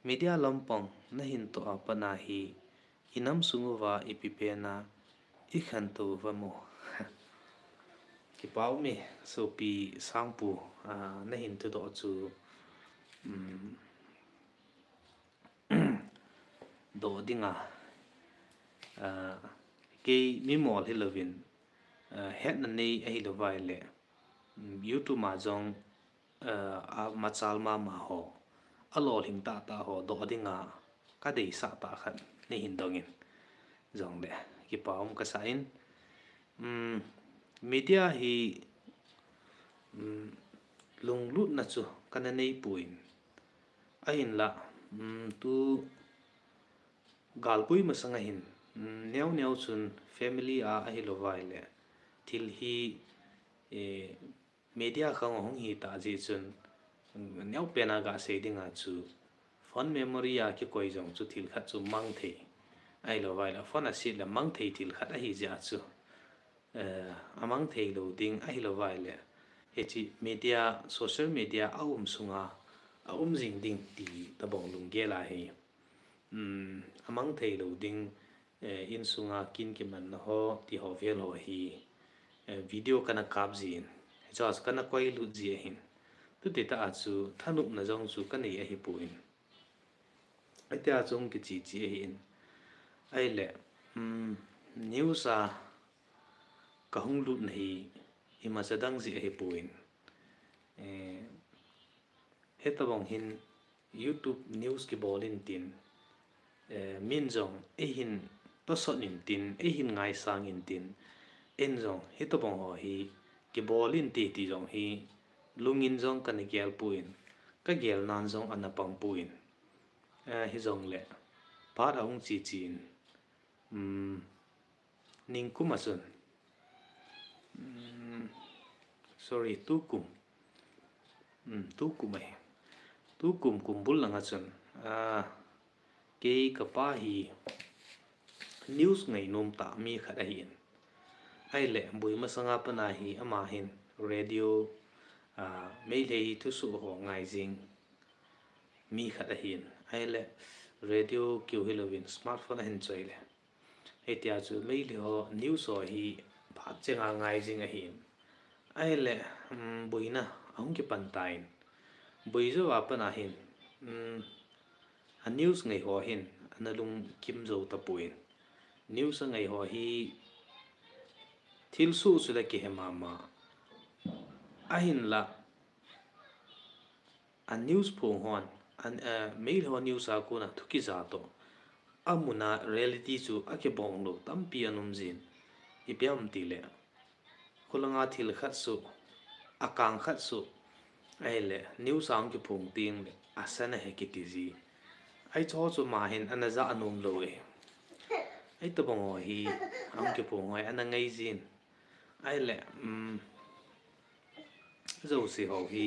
media lampang na hin toh a pat na hi i nam sung uva ipi pen a i khantou uva mo. Kipa um e, Sopi Sangpu, ah, na hin thudoh chu, um, doh dinga, uh, kei mimol hilouvin, uh, hetna nei ahilouva ahile, um, YouTube a jong, uh, amachal mama ho, alolhing tahtah ho doh dinga kadeisah tah khat neihin dongin, jongle kipa um kasah in, um, media hi, um, lunglutna chu kana neipoi. Ahinla, um, tu galpui masanga hin, um, neo neo chun family a ahilouva ahile thil hi, eh, media khang hung hitah jeh chun, um, neopen a gasei dinga chu phone memory a kikoi jong chu thil khat chu mangthei ahilouva ahile, phone aset le mangthei thil khat ahi jeh a chu, eh, amangthei lou ding ahilouva ahile, hiche media, social media aum sunga aum jing ding ti tobang lunggel ahi. Um, amangthei lou ding, eh, insunga kin kimanna ho tiho vel ho hi, eh, video kana kap jin, hichea chu kana koilut ji ahin, tutitah a chu thanopna jong chu kanei ahipon, hitia chu hung kiche che ahin. Ahile, um, news a kahung lutna hi imacha dang jeh ahipon, eh, hitobang hin YouTube news kibol intin, eh, min jong eihin tosot intin, eihin ngaisang intin, in jong hitobang ho hi kibol inte ti jong hi lungin jong kana gelpon, kagelnan jong ana pangpon, eh, hijongle phat ahung che chen, um, ningkum a chun, um, sorry, tukum, um, tukum ahi, tukum kumbul langa chun, ah, kei kapa hi news ngainom tah mi khat ahin, ahile boi masanga pana hi ama hin radio, ah, Meitei thusoh ho ngai jing mi khat ahin, ahile radio keu hilouvin smartphone ahin choile, hitia chu Meitei ho news ho hi phat chenga ngai jing ahin, ahile, um, boina ahung kipan tan, boi jouva pana hin, um, a news ngai ho hin ana lungkim jou tapon, news angai ho hi thilsoh chu le kihe mama, ahinla a news phong hon, a, eh, Meitei ho news a kona thu kija toh, amuna reality chu akibonglou tampi ana um jin, ipi ham itile, khulanga thil khat soh, akang khat soh, ahile news a hung kiphong tengle asan ahi kiti ji, hicheho chu ama hin ana ja anom lou e. Hitobang ho hi ahung kiphong ho hi ana ngai jin, ahile, um, jouse ho hi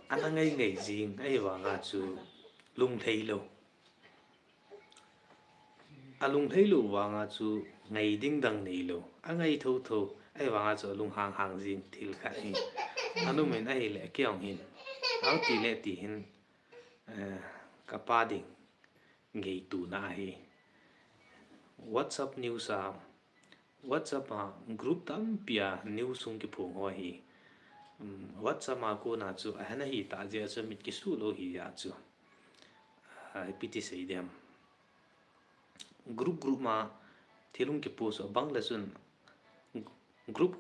ana ngai ngai jing, ahivanga chu lunglhai lou, alunglhai lou vanga chu ngai ding dang neilou, angai thotho, ahivanga chu alunghang hang jing thil khat hi ana umin, ahile kei jong hin, autile ti hin, eh, kapa ding ngaituna ahi. WhatsApp news a, WhatsApp a group tampia news hung kiphong ho hi, um, WhatsApp a kona chu ahin ahitah jeh a chu mit kisuh lou hija chu, ah, ipi ti sei dem, group group ma thil hung kipost abangle chun group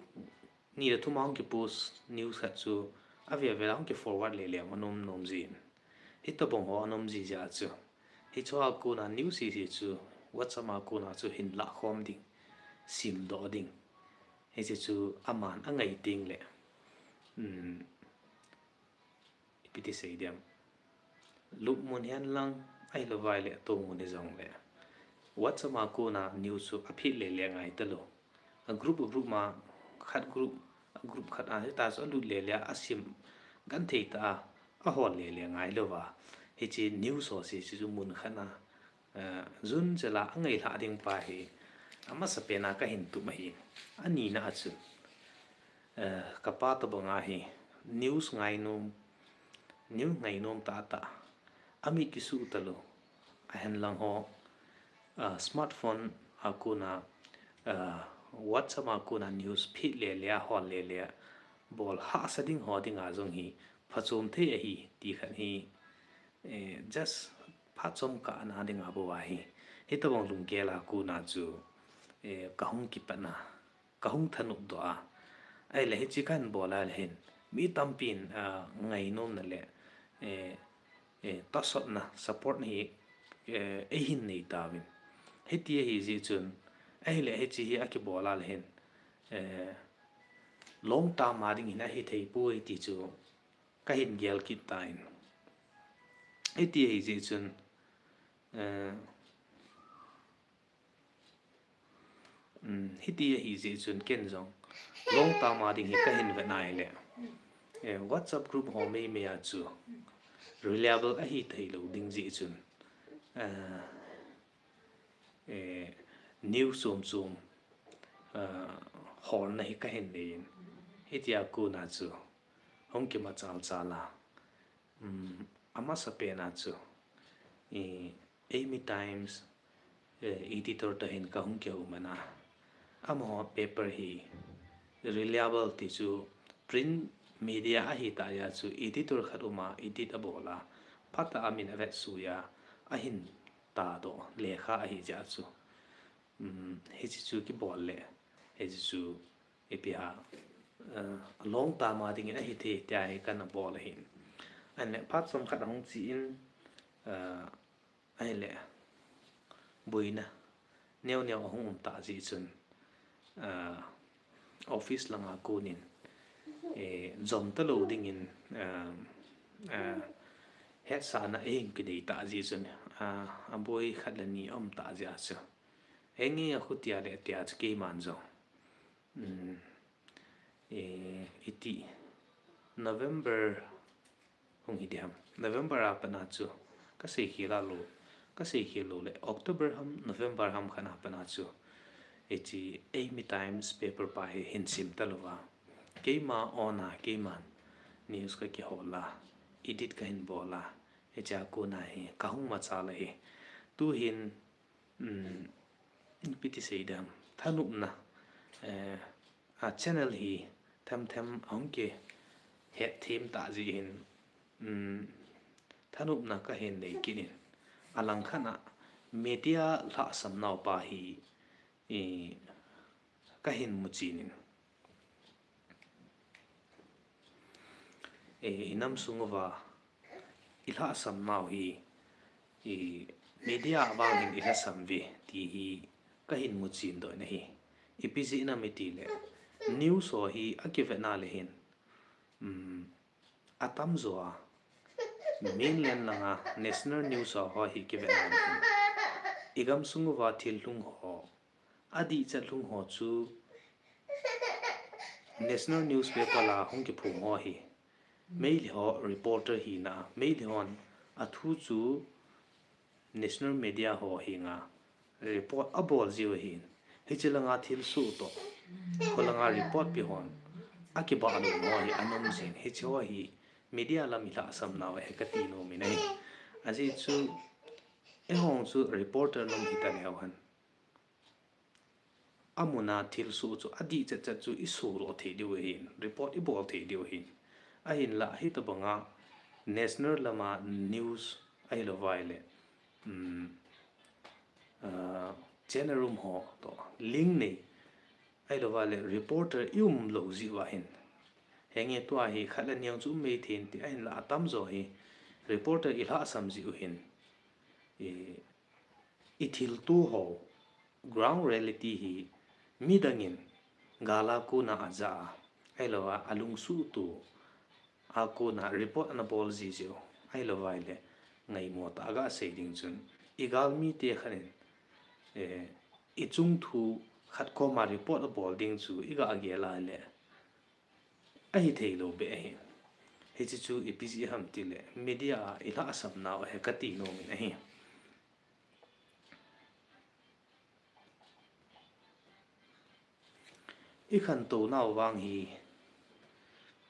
ni le thum a hung kipost news khat chu avel vel a hung kiforward lele anom nom jin, hitobang ho ana um ji jeh a chu, hicheho a kona news hiche chu WhatsApp a kona chu hin lahkhom ding, simdoh ding, hiche chu aman angai tengle, um, ipi ti sei dem, lupmun hihen lang, ahilouva ahile toumun hijongle, WhatsApp a kona news chu aphet lele ngai talou, a group a group ma, khat group, a group khat a, hita chu alut lele a, asim genthei tah a, ahol lele ngailouva, hiche news ho hiche chu mun khat a, eh, jun chela angailhah ding pa hi amasapen a kahin tup ahi. Anina a chun, eh, kapa tobanga hi news ngainom, news ngainom tahtah, amit kisuh talou, ahinlang ho, ah, smartphone a kona, ah, WhatsApp a kona news phet lele a, hol lele a, bol hahsa ding ho dinga jong hi phachom thei ahi ti khat hi, eh, just phat chomkhat na dinga bou ahi. Hitobang lunggel a kona chu, eh, kahung kipatna, kahung thanop doh a. Ahile hiche kahin bol a le hin, mi tampin, ah, ngainomna le, eh, eh, tahsanna, support na hi, eh, eihin nei tauvin. Hiti ahi jeh chun, ahile hiche hi akibol a le hin, eh, long term a ding hin ahithei poi ti chu kahin gel kit tan. Hiti ahi jeh chun, eh, um, hiti ahi jeh chun ken jong long term a ding hi kahin vet a le, eh, WhatsApp group ho meimei a chu reliable ahithei lou ding jeh chun, eh, eh, news chom chom, eh, holna hi kahin nei in. Hitia kona chu hung kimachal chal a. Um, amasapen a chu, eh, Eimi Times, eh, editor toh hin kahung kihoman a. Amaho paper hi reliable ti chu print media ahi tah jeh a chu editor khat um a edit abol a, phat a amin avet sui a, ahin tahdoh lekha ahi jeh a chu. Um, hiche chu kibol le, hiche chu ipi ham, eh, long term a dingin ahithei tia hi kana bol ahin. Ahile phat chomkhat ahung che in, eh, ahile boina neo neo ahung um tah jeh chun, eh, office langa konin, eh, jom talou dingin, eh, eh, hetsahna eihin kinei tah jeh chun, eh, aboi khat le ni aum tah jeh a chu. Henge akhutia le tia chu keiman jong. Um, eh, iti November hung hi diham. November a pat a chu kasei khel a lou, kasei khel lou le October ham, November ham khat a pat a chu hiche Eimi Times paper pa hi hin sim talou va. Keima own a, keiman news kakihol a, edit kahin bol a, hichea kona hi kahung machal ahi. Tuhin, um, ipi ti sei diham, thanopna, eh, a channel hi themthem ahung kihetthem tah jeh hin, um, thanopna kahin nei kit in, alangkhat a media lhahsam nau pa hi, eh, kahin muchen in. Eh, inam sung uva ilhahsam nau hi, eh, media vang hin ilhahsam uve ti hi kahin muchen doh in ahi. Ipi jeh ham itile, news ho hi akivet a le hin, um, atamjo a mainland langa national news ho hi kivet a le hin, igamsung uva thil lhung ho, adihchet lhung ho chu national newspaper la hung kiphong ho hi Meitei ho reporter hina, Meitei hon athu chu national media ho henga report abol jiu ahin. Hiche langa thilsoh toh, kholanga report pe hon akibah lou ho hi anom jin. Hiche ho hi media lam ilhahsam nau ahi kati nom in ahi. Ajeh chu eihon chu reporter nom hita leu hen, amuna thilsoh chu adihchet chet chu isodoh thei diu ahin, report ibol thei diu ahin. Ahinla hitobanga national lama news ahilouvai le, um, ah, channel um ho toh link nei ahilouvai le reporter ium lou jeh uva hin, henge tua hi khat le ni chu um mei thei in ti, ahinla atamjo hi reporter ilhahsam jeh u hin, i, ithilto ho, ground reality hi midang in gal a kona aja a, ahilouva alungsuhto a kona report ana bol ji jeh u, ahilouvai le ngaimo tah a gasei ding chun, igalmite khat in, eh, ichung thu khat koma report abol ding chu igagel a le ahithei lou beh ahi. Hiche chu ipi jeh ham tile media a ilhahsam nau ahi kati nom in ahi. Ikhantou nau vang hi,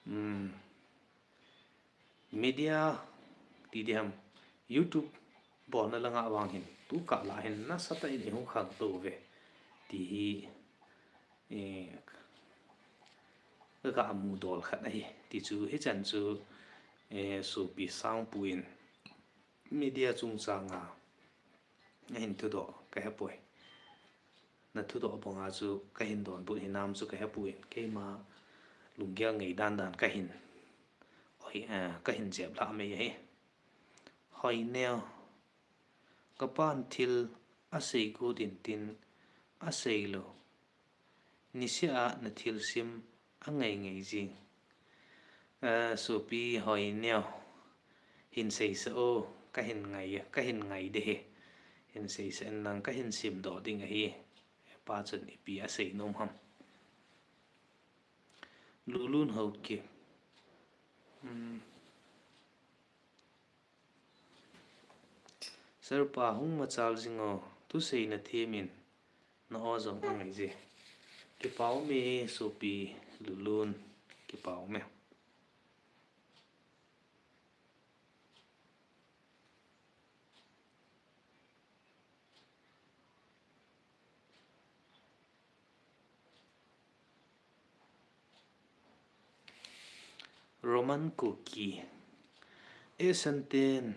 um, media ti diham, YouTube bolna langa vang hin tukah la hin nasatah in ihung khangtou uve ti hi, eh, kaga mudol khat ahi. Tichu hichan chu eh, sopi Sangpu in media chungchang a ahin thudoh kahepoi. Na thudoh banga chu kahin donbut hinam chu kahepoi. Keima lunggel ngeidan dan kahin, oi, eh, kahin jep lha mai ahi. Hoineo, kapan thil asei got intin aseilou. Niseh a na thilsim angai ngai jing. Eh, sopi Hoineo, hin seisa o, kahin ngai, kahin ngai de hi. Hin seisa in lang kahin simdoh ding ahi. Pa chun ipi asei nom ham. Lulun Haokip. Hmm. Sir pa hung machal jing o, thusei na them in, na o jong angai je. Kipa ume sopi Lulun, kipa ume. Roman Kuki. E Santen.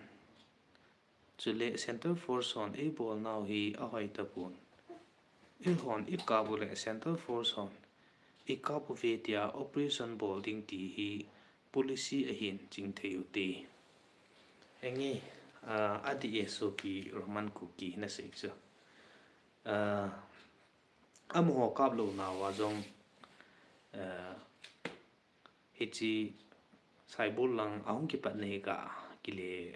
Chule Center Force hon eibolnau hi ahoi tapon. Eihon ikap uleh Center Force hon ikap uve tia operation bol ding ti hi policy ahin chingthei ute. Henge, ah, adih e sopi Roman Kuki nasei chu. Ah, amaho kap lounauva jong, ah, hiche Saibol lang ahung kipat nahi ka kile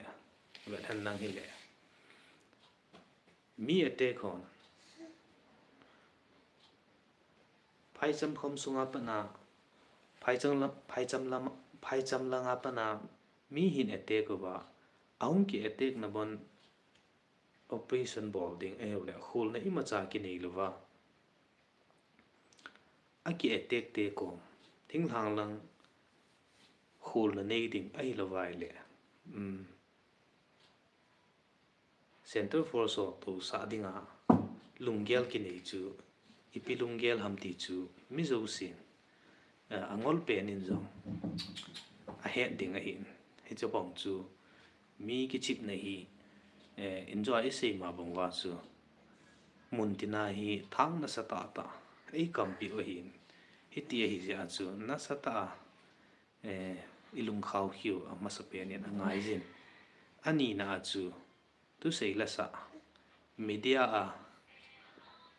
vet hen lang hile. Mi attack hon. Phaicham khom sunga pat a, phaicham lam, phaicham lam, phaicham langa pat a mi hin attack uva, ahung ki attack na bon operation bol ding, ahilouleh kholna imacha kinei louva, aki attack te kom, thinglhang lang kholna nei ding ahilouva ahile, um, Center Force ho tousah dinga lunggel kinei chu, ipi lunggel ham ti chu mi jousen, eh, angol pen in jong ahet ding ahin. Hiche bang chu mi kichepna hi, eh, injo a isei ma bang uva chu, muntina hi thang nasatah tah eikampi u ahin. Hiti ahi jeh a chu nasatah a, eh, ilungkhau khiu amasapen in angaijin. Anina a chu, thusei lasa, media a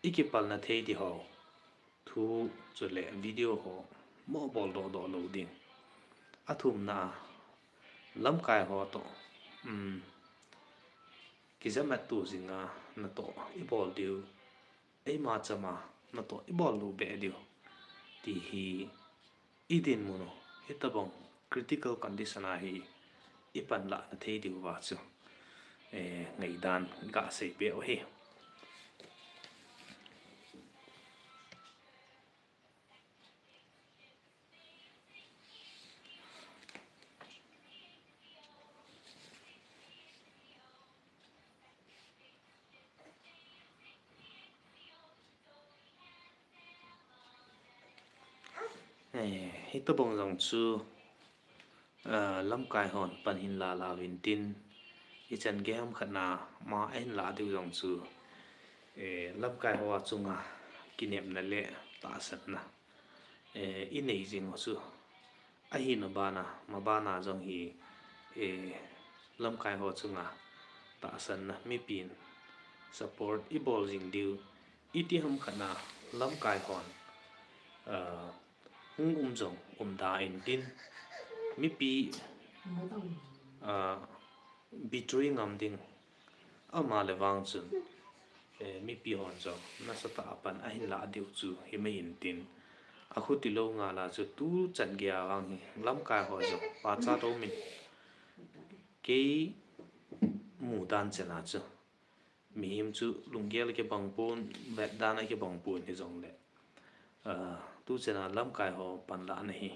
ikipalna thei ding ho thu chule video ho mo bol doh doh lou ding. Athumna a, lamkai ho toh, um, kijamat tu jinga natoh ibol diu, eima chama natoh ibol lou beh diu ti hi idinmun u, hitabang critical condition a hi ipanlah na thei diuva chu, eh, ngaidan gasei peh u ahi. Eh, hitabang jong chu, eh, lamkai hon pan hin la la uvin tin, ichan gei ham khat na ma ahin lah diu jong chu, eh, lamkai ho a chunga kinepna le tahsanna, eh, inei jing u chu ahina bana, mabana jong hi, eh, lamkai ho chunga tahsanna, mipin support ibol jing diu, iti ham khat na lamkai hon, ah, hung um jong um da intin, mipi, ah, betray ngam ding ama le vang chun, eh, mipi hon jong nasatah a pan ahin lah diu chu himai intin, akhuti lou ngal a chu tuchan gei a vang hi lamkai ho jong pachat aumin, kei mudan chan a chu mihem chu lunggel akibang pon, vetdan akibang pon hijongle, ah, tuchan a lamkai ho panlahna hi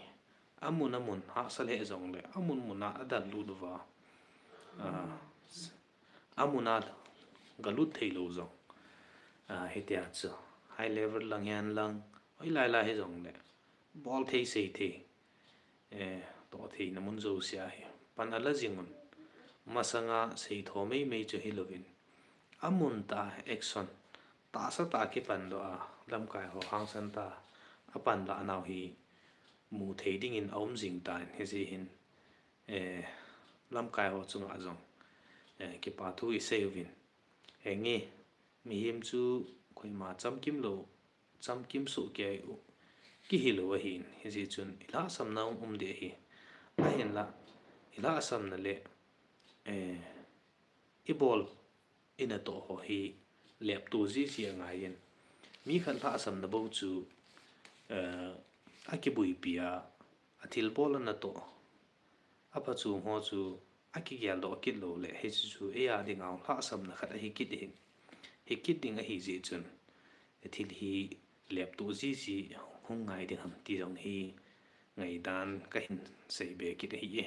amun amun hahsa lheh jongle amun mun a adallut uva, ah, amun a galut theilou jong, ah, hitia chu high level lang hihen lang, hoilai lai hijongle bol thei sei thei, eh, toh theina mun jouse a hi pan ala jing un. Masanga seitho meimei chu hilouvin, amun tah a action tahsa tah a kipan doh a, lamkai ho hangsan tah a apan lah nau hi mu thei dingin aum jing tan, hijeh hin, eh, lamkai ho chunga jong, eh, kipa thu isei uvin. Henge, mihem chu koima chamkim lou, chamkim soh kei u, kihil lou ahin, hijeh chun ilhahsamna um, um ding ahi. Ahinla, ilhahsamna le, eh, ibol, inatoh ho hi lepto jiji angaiyin. Mi khat lhahsamna bou chu, eh, akibuipi a, athilbol anatoh, aphachom ho chu akigeldoh kit lou le, hiche chu eia dinga lhahsamna khat ahi kit ahi. Hi kit ding ahi jeh chun, thil hi lepto jiji hung ngai ding ham ti jong hi ngaidan kahin seibe kit ahi e.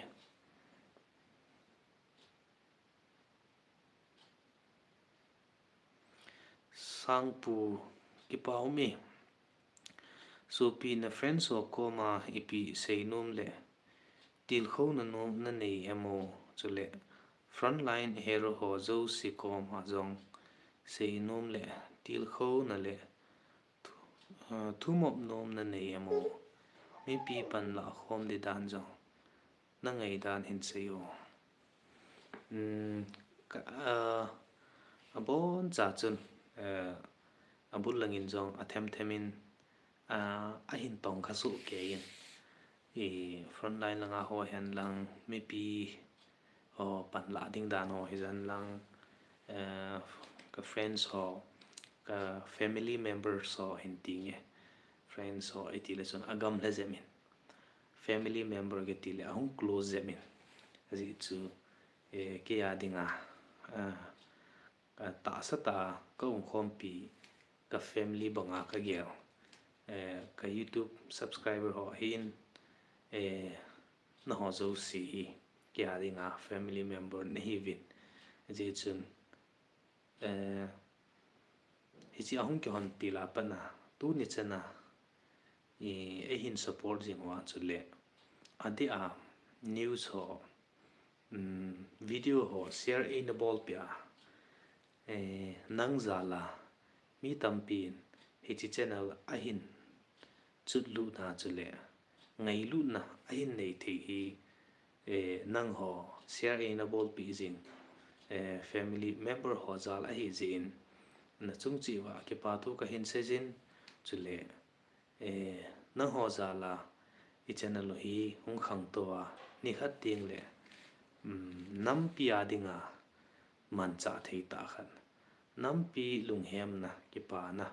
Sangpu, kipa um e. Sopi, na friends ho koma ipi seinom le tilkhouna nom nanei em o, chule frontline hero ho jouse koma jong seinom le tilkhouna le thu-, ah, thumop nom nanei em o, mipi panlah khom ding dan jong nangaidan dan hin sei o. Um, ka, ah, aboncha chun, eh, abul langin jong athemthemin, ah, ahin tongkha soh keiyin. I frontline langa ho hihen lang, mipi ho panlah ding dan ho hihen lang, eh, ka friends ho, ka family members ho hin tinge. Friends ho itile chun agam lheh jep in. Family member kitile ahung close jep in. Ajeh chu, eh, keia dinga, ah, ka tahsa tah a kaumkhompi, ka family banga kagel, eh, ka YouTube subscriber ho ahin, eh, naho jouse hi keia dinga family member nahiuvin. Ajeh chun, eh, hiche ahung kihonpel a pat a, tuni chana, i, eihin support jing uva chule, adeh a news ho, um, video ho share eina bolpeh a, eh, nang jal a mi tampin hiche channel ahin chutlutna chule ngailutna ahin nei thei hi, eh, nangho share eina bolpeh jing, eh, family member ho jal ahi jeh in, nachung cheh uva kipa thu kahin seijin, chule, eh, nangho jal a i channel u hi hung khangtou a, nikhat teng le, um, nampi a dinga manchah thei tah khat, nampi lunghemna, kipana,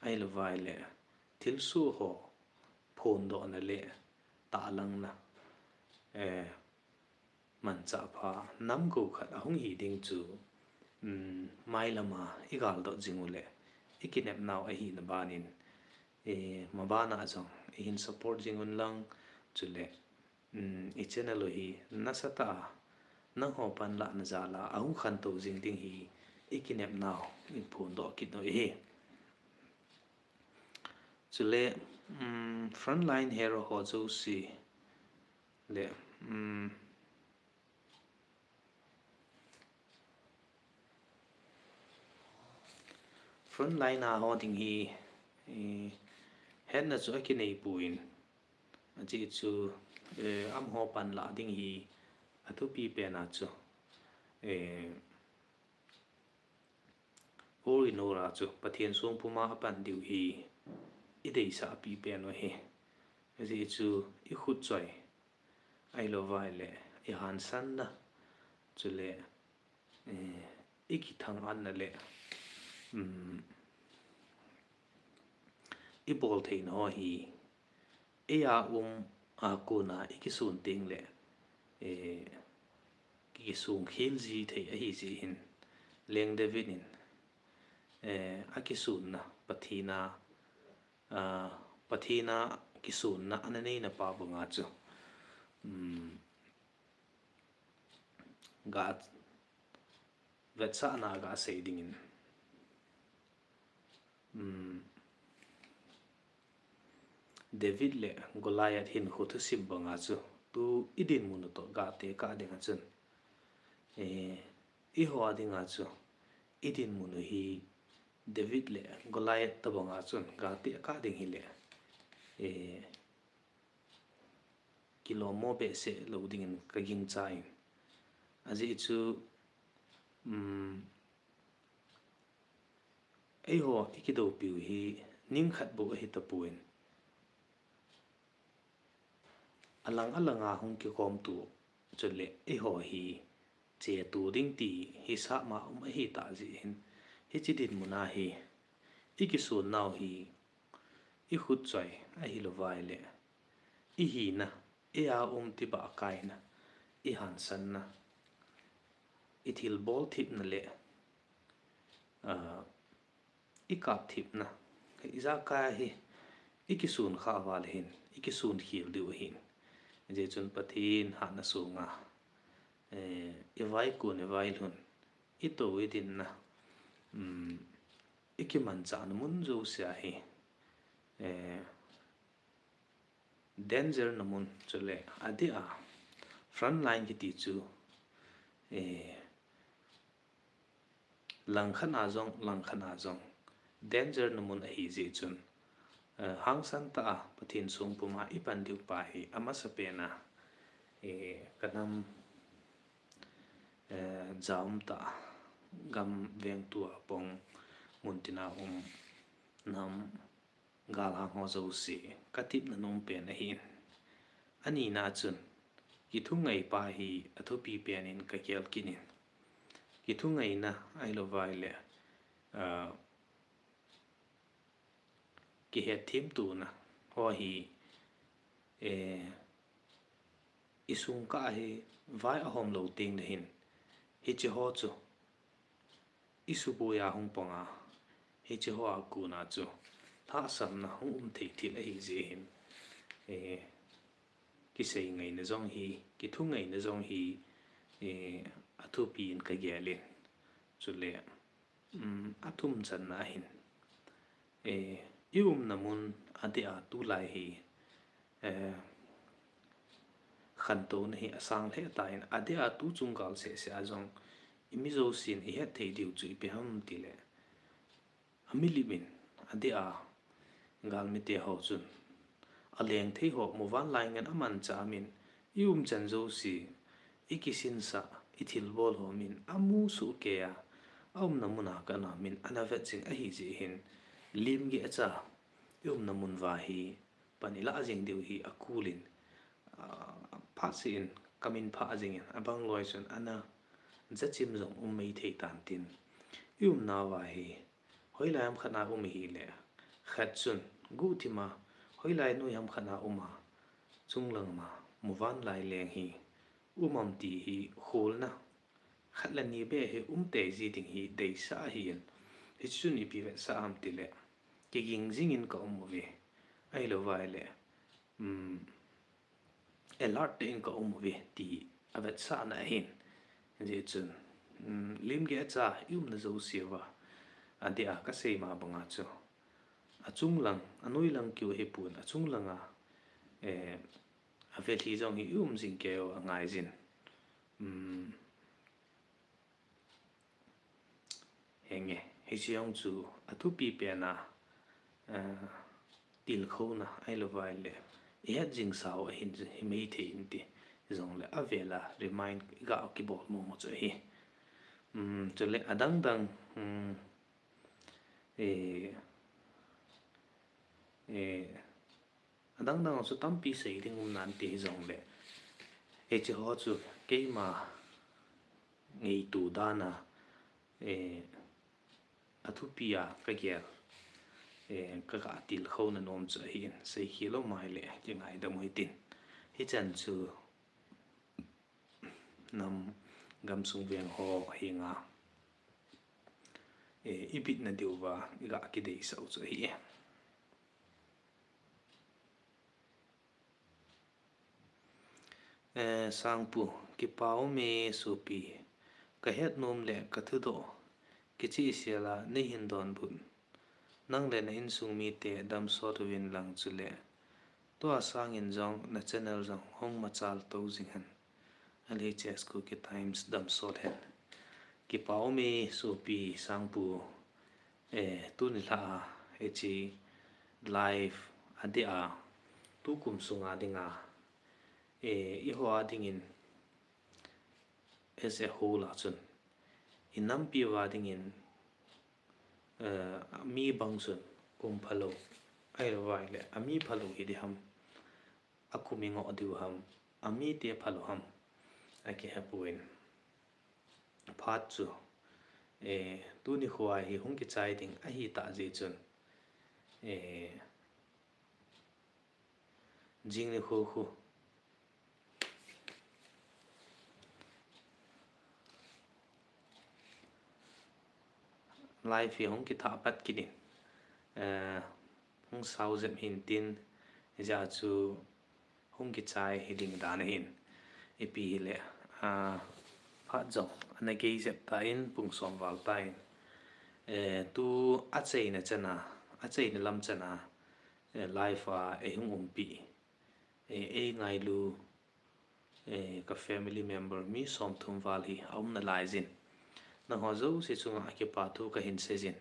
ahilouva ahile thilsoh ho phondohna le tahlangna, eh, manchah pha namgou khat ahung hi ding chu, um, mailam a igaldoh jing u le ikinepnau ahina banin, eh, mabana jong eihin support jing un lang, chule, um, i channel u hi nasatah a nangho panlahna jal a ahung khangtou jing ding hi ikinepnau eihin phondoh kit u ahi. Chule, um, frontline hero ho jouse le, um, frontline a ho ding hi, eh, hetna chu akinei poi, ajeh chu, eh, amaho panlah ding hi athupi pen a chu, eh, all in all a chu Pathen songpum a apan diu hi ideisah pi pen u ahi. Ajeh chu ikhut choi, ahilouva ahile ihangsanna, chule, eh, ikithang-atna le, um, ibol theina ho hi eia um a kona ikisun teng le, eh, kisung khel ji thei ahi jeh hin, Leng David in, eh, akisunna Pathen a, ah, Pathen a kisunna ana neina pa banga chu, um, ga vetsahna gasei dingin, um, David le Goliath hinkho thusim banga chu chu i dinmun u toh gah te kah ding a chun, eh, eiho a dinga chu i dinmun u hi David le Goliath tabang a chun gah te kah ding hile, eh, kilom mo behseh lou dingin ka gingcha in. Ajeh chu, um, eiho i kidoupiu hi ning khat bou ahi tapon, alang alang a hung kikhom tu chule eiho hi che tu ding ti hi sah ma um ahi tah jeh hin, hiche dinmun a hi i kisun nau hi i khut choi ahilou vai le i hina, ei a um tibah kaina, i hansanna, i thilbol thipna le, ah, i kap thipna, ijakai hi i kisun kha val hin, i kisun khel diu ahin. Hijeh chun Pathen hatna sunga, eh, i vaikun, i vailhun, i tou i dinna, um, i kimanchahna mun jouse a hi, eh, danger na mun chule adeh a front line kiti chu, eh, langkhat a jong, langkhat a jong danger na mun ahi jeh chun, eh, hangsan tah a Pathen songpum a i pan diu pa hi amasapen a, eh, ka nam, eh, ja um tah, gam vengtu a pang, muntin a um, nam galhang ho jouse ka tepna nom pen ahin. Anina chun, kithungai pa hi athupi pen in ka gel kit in. Kithungaina ahilou vai le, ah, kihetthem tona ho hi, eh, i sung kah a hi vai ahom lou teng le hin, hiche ho chu i suboi a hung pang a, hiche ho a kona chu lhahsamna hung um thei thil ahi jeh hin, eh, kisei ngaina jong hi, kithungaina jong hi, eh, athupi in ka gel in. Chule, um, athum channa ahin, eh, i umna mun adeh a tulai hi, eh, khantouna hi asang lheh tan, adeh a tu chungkal seh seh a jong i mi jousen i het thei diu chu ipi ham tile, amilip in adeh a galmite ho chun aleng thei ho muvanlai ngen amanchah min, i umchan jouse, i kisinsah, i thilbol ho min amu soh kei a, aumna mun a kana min ana vet jing ahi jeh hin, lim geh cha i umna mun uva hi pan i lah jing diu hi akul in, ah, phat seh in ka min phah jing in, abang loi chun ana jachim jong um mei thei tan tin, i umna uva hi hoilai ham khat a um ahile, khat chun guhthim a, hoilai noi ham khat a um a, chunglang ma muvanlai leng hi um am ti hi kholna khat le ni beh hi um tei ji ding hi deisah ahin, hichun ipi vetsah ham tile, kiging jing in ka um uve, ahilou vai le, um, alert tah in ka um uve ti avetsahna ahin. Hijeh chun, um, lim geh cha i umna jouse uva, adeh a ka sei ma banga chu, achunglang, anoilang keu hipon, achunglang a, eh, avel hi jong hi i um jing kei u angai jin. Um, Henge, hiche jong chu athupi pen a, eh, tilkhouna ahilou vai le, i het jing sau ahin, hi mei thei in ti, jongle avel a remind ga kibol mo mo chu ahi. Um, chule adang dang, um, eh, eh, adang dang chu tampi sei ding um nan ti hijongle, hiche ho chu keima ngaito dan a, eh, athupi a ka gel, eh, ka ga tilkhouna nom chu ahin, sei khel lou mai le kingaidam u hitin. Hichan chu nam gamsung veng ho henga, eh, i bitna diuva i ga kideisah u chu ahi. Eh, Sangpu, kipa ume sopi, ka het nom le ka thudoh kichehsel a nei hin donbut. Nang le na insung mite damsot uvin lang chule Tua sangin jong na channel jong hung machal to jing hen. L H S Kuki Times damsot hen. Kipa um e sopi sangpu, eh, tuni lha a, eh, hiche live a dia, tukum sunga dinga, eh, eiho a dingin as a whole a chun, inampi uva dingin, eh, mi bang chun kum phalou, ahilou vaile, ami phalou hi diham, akum ingoh diu ham, amite phalou ham, akihepon. Phat chu, eh, tuni khoa hi hung kichai ding ahitah jeh chun, eh, jing nikho khu live hi hung kithah pat kit in, eh, hung sao jep hin tin, hijeh chun hung kichai hi ding dan ahin. Ipi hile, ah, phat jong ana gei jep tan, pung som val tan, eh, tu achaina chana, achaina lam chana, eh, live a eihung umpi, eh, eingailu, eh, ka family member mi somthum val hi aum nalai jin. Nangho jouse chunga kipa thu kahin sei jin.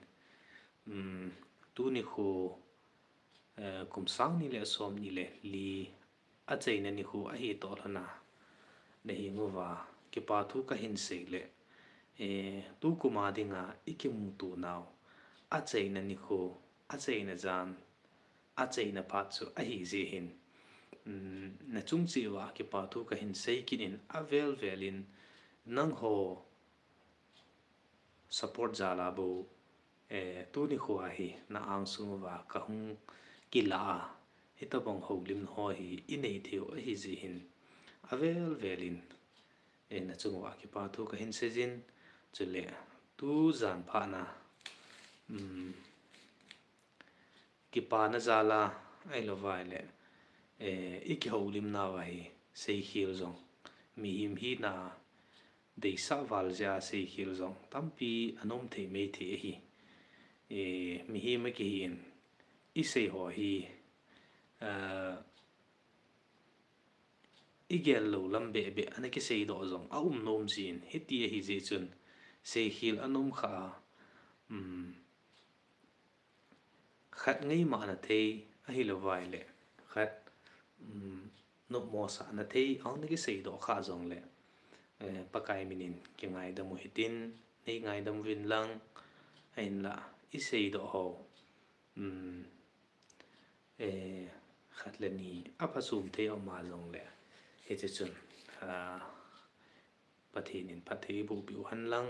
Um, tuni khu, eh, kum sang ni le som ni le li achaina nikho ahi toh lhona, nahenguva kipa thu kahin sei le, eh, tukum a dinga ikimuto nau achaina nikho, achaina jan, achaina phat chu ahi jeh hin, um, nachung cheh uva kipa thu kahin sei kit in, avel vel in nangho support jal a bou, eh, tuni khoa hi na angsung uva kahung kila a, hitobang houlimna ho hi inei theiu ahi jeh hin, avel vel in, eh, nachung uva kipa thu kahin sei jin. Chule tujan phat na, um, kipana jal a, ahilou vaile, eh, ikihoulimna uva hi seikhel jong, mihem hina deisah val jeh a seikhel jong tampi ana um thei mei thei ahi. Eh, mihem akihin, isei ho hi, eh, igel lou lam beh beh ana kisei doh jong aum nom jin, hiti ahi jeh chun seikhel ana um kha a, um, khat ngaimana thei, ahilou vaile khat, um, nopmosahna thei ana kisei doh kha jongle, eh, Pakai min in kingaidam u hitin, nei ngaidam uvin lang, ahinla isei doh ho, um, eh, khat le ni aphachom thei aum a jongle, hiche chun, ah, Pathen in phatthei eiboh peh u hen lang,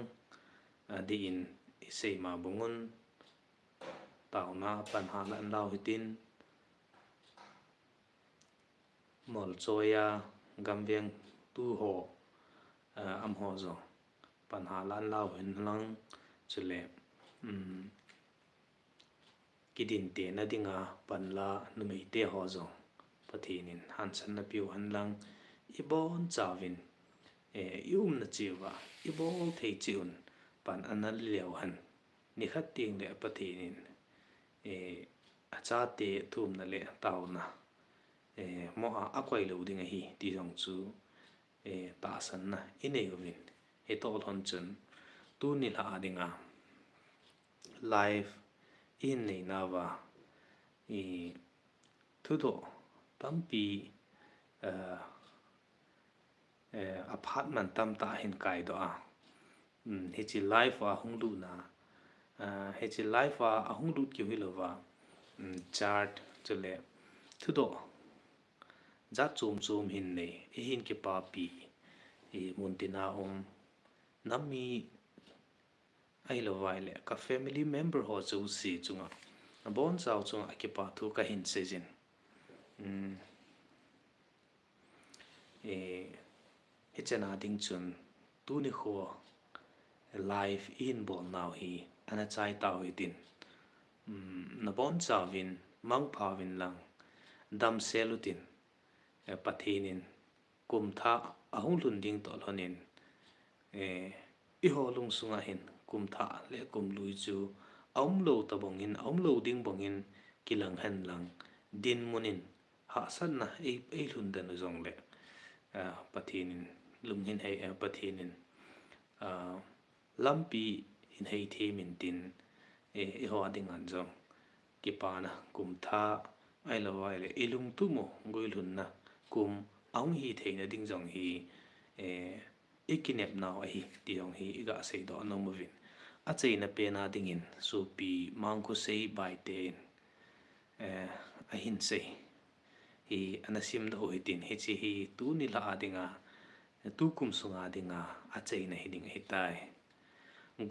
adih in isei ma bang un, taona pan halan lau hitin, molchoi a gamveng tu ho, ah, amaho jong pan halan lau hen lang, chule, um, kidinte na dinga panla numeite ho jong Pathen in hansanna peh u hen lang, ibonchauvin, eh, iumna cheh uva ibol thei cheh un pan ana leu hen. Nikhat teng le Pathen in, eh, achate thumna le taona, eh, mo a akoi lou ding ahi ti jong chu, eh, tahsanna inei uvin. Hitoh lhon chun tuni lha a dinga live ihin nei nauva, i thudoh tampi, eh, eh, aphat man tamtah hin kaidoh a. Um, hiche live a hung lutna, ah, hiche live a ahung lut keu hilouva, um, chart chule thudoh jat chom chom hin nei, eihin kipapi, i muntina um, nam mi ahilou vaile ka family member ho jouse chunga, abonchau chunga kipa thu kahin seijin. Um, eh, hichena ding chun tuni kho live ihin bol nau hi ana chai tau hitin. Um, nabonchauvin mangpha uvin lang, damsel utin, eh, Pathen in kum thah ahung lhun ding toh lhonin, eh, eiho lungsunga hin kum thah le kum lui chu aumlou tabang in, aumlou ding bang in kilang hen lang, dinmun in tahsanna ei, ei lhun den u jongle, ah, Pathen in lung hin hei, eh, Pathen in, ah, lampi hin hei them in tin, eh, eiho a ding an jong kipana kum thah, ahilou vai le i lungtup u guilhunna kum ahung hi theina ding jong hi, eh, i kinepnau ahi ti jong hi i ga seidoh nom uvin. Achaina pen a dingin Sopi Mangkhosei Baite in, eh, ahin sei hi ana simdoh u hitin, hiche hi tuni lha a dinga, tukum sunga dinga achaina hi ding ahitai.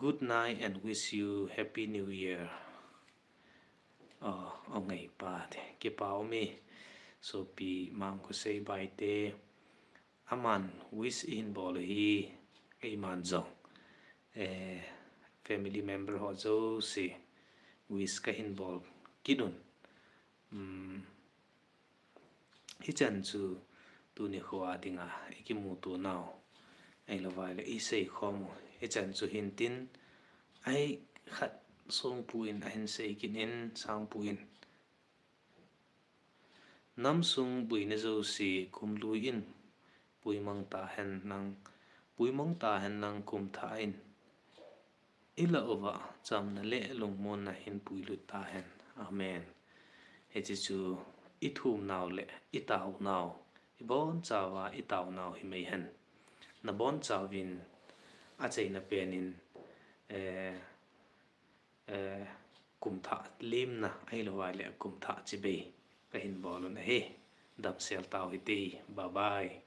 Good night and wish you happy new year. Oh, o ngaipa te, kipa um e, Sopi Mangkhosei Baite. Aman wish ihin bol u hi, eiman jong, eh, family member ho jouse wish kahin bol kit un. Um, hichan chu tuni kho a dinga i kimuto nau, ahilou vai le i seikhom u hichan chu hin tin, ahi khat Songpu in ahin sei kit in, Sangpu in, Namsung buina jouse kum lui in, puimang tahen nang, puimang tahen nang kum thah in, i lah uva chamna le lungmonna hin puilut tahen. Amen. Hiche chu i thumnau le i taonau, i bonchauva i taonau hi mei hen. Na bonchauvin achaina pen in, eh, eh, kum thah limna ahilou vai le kum thah chibai kahin bol un ahi. Damsel tau hite. Bye bye.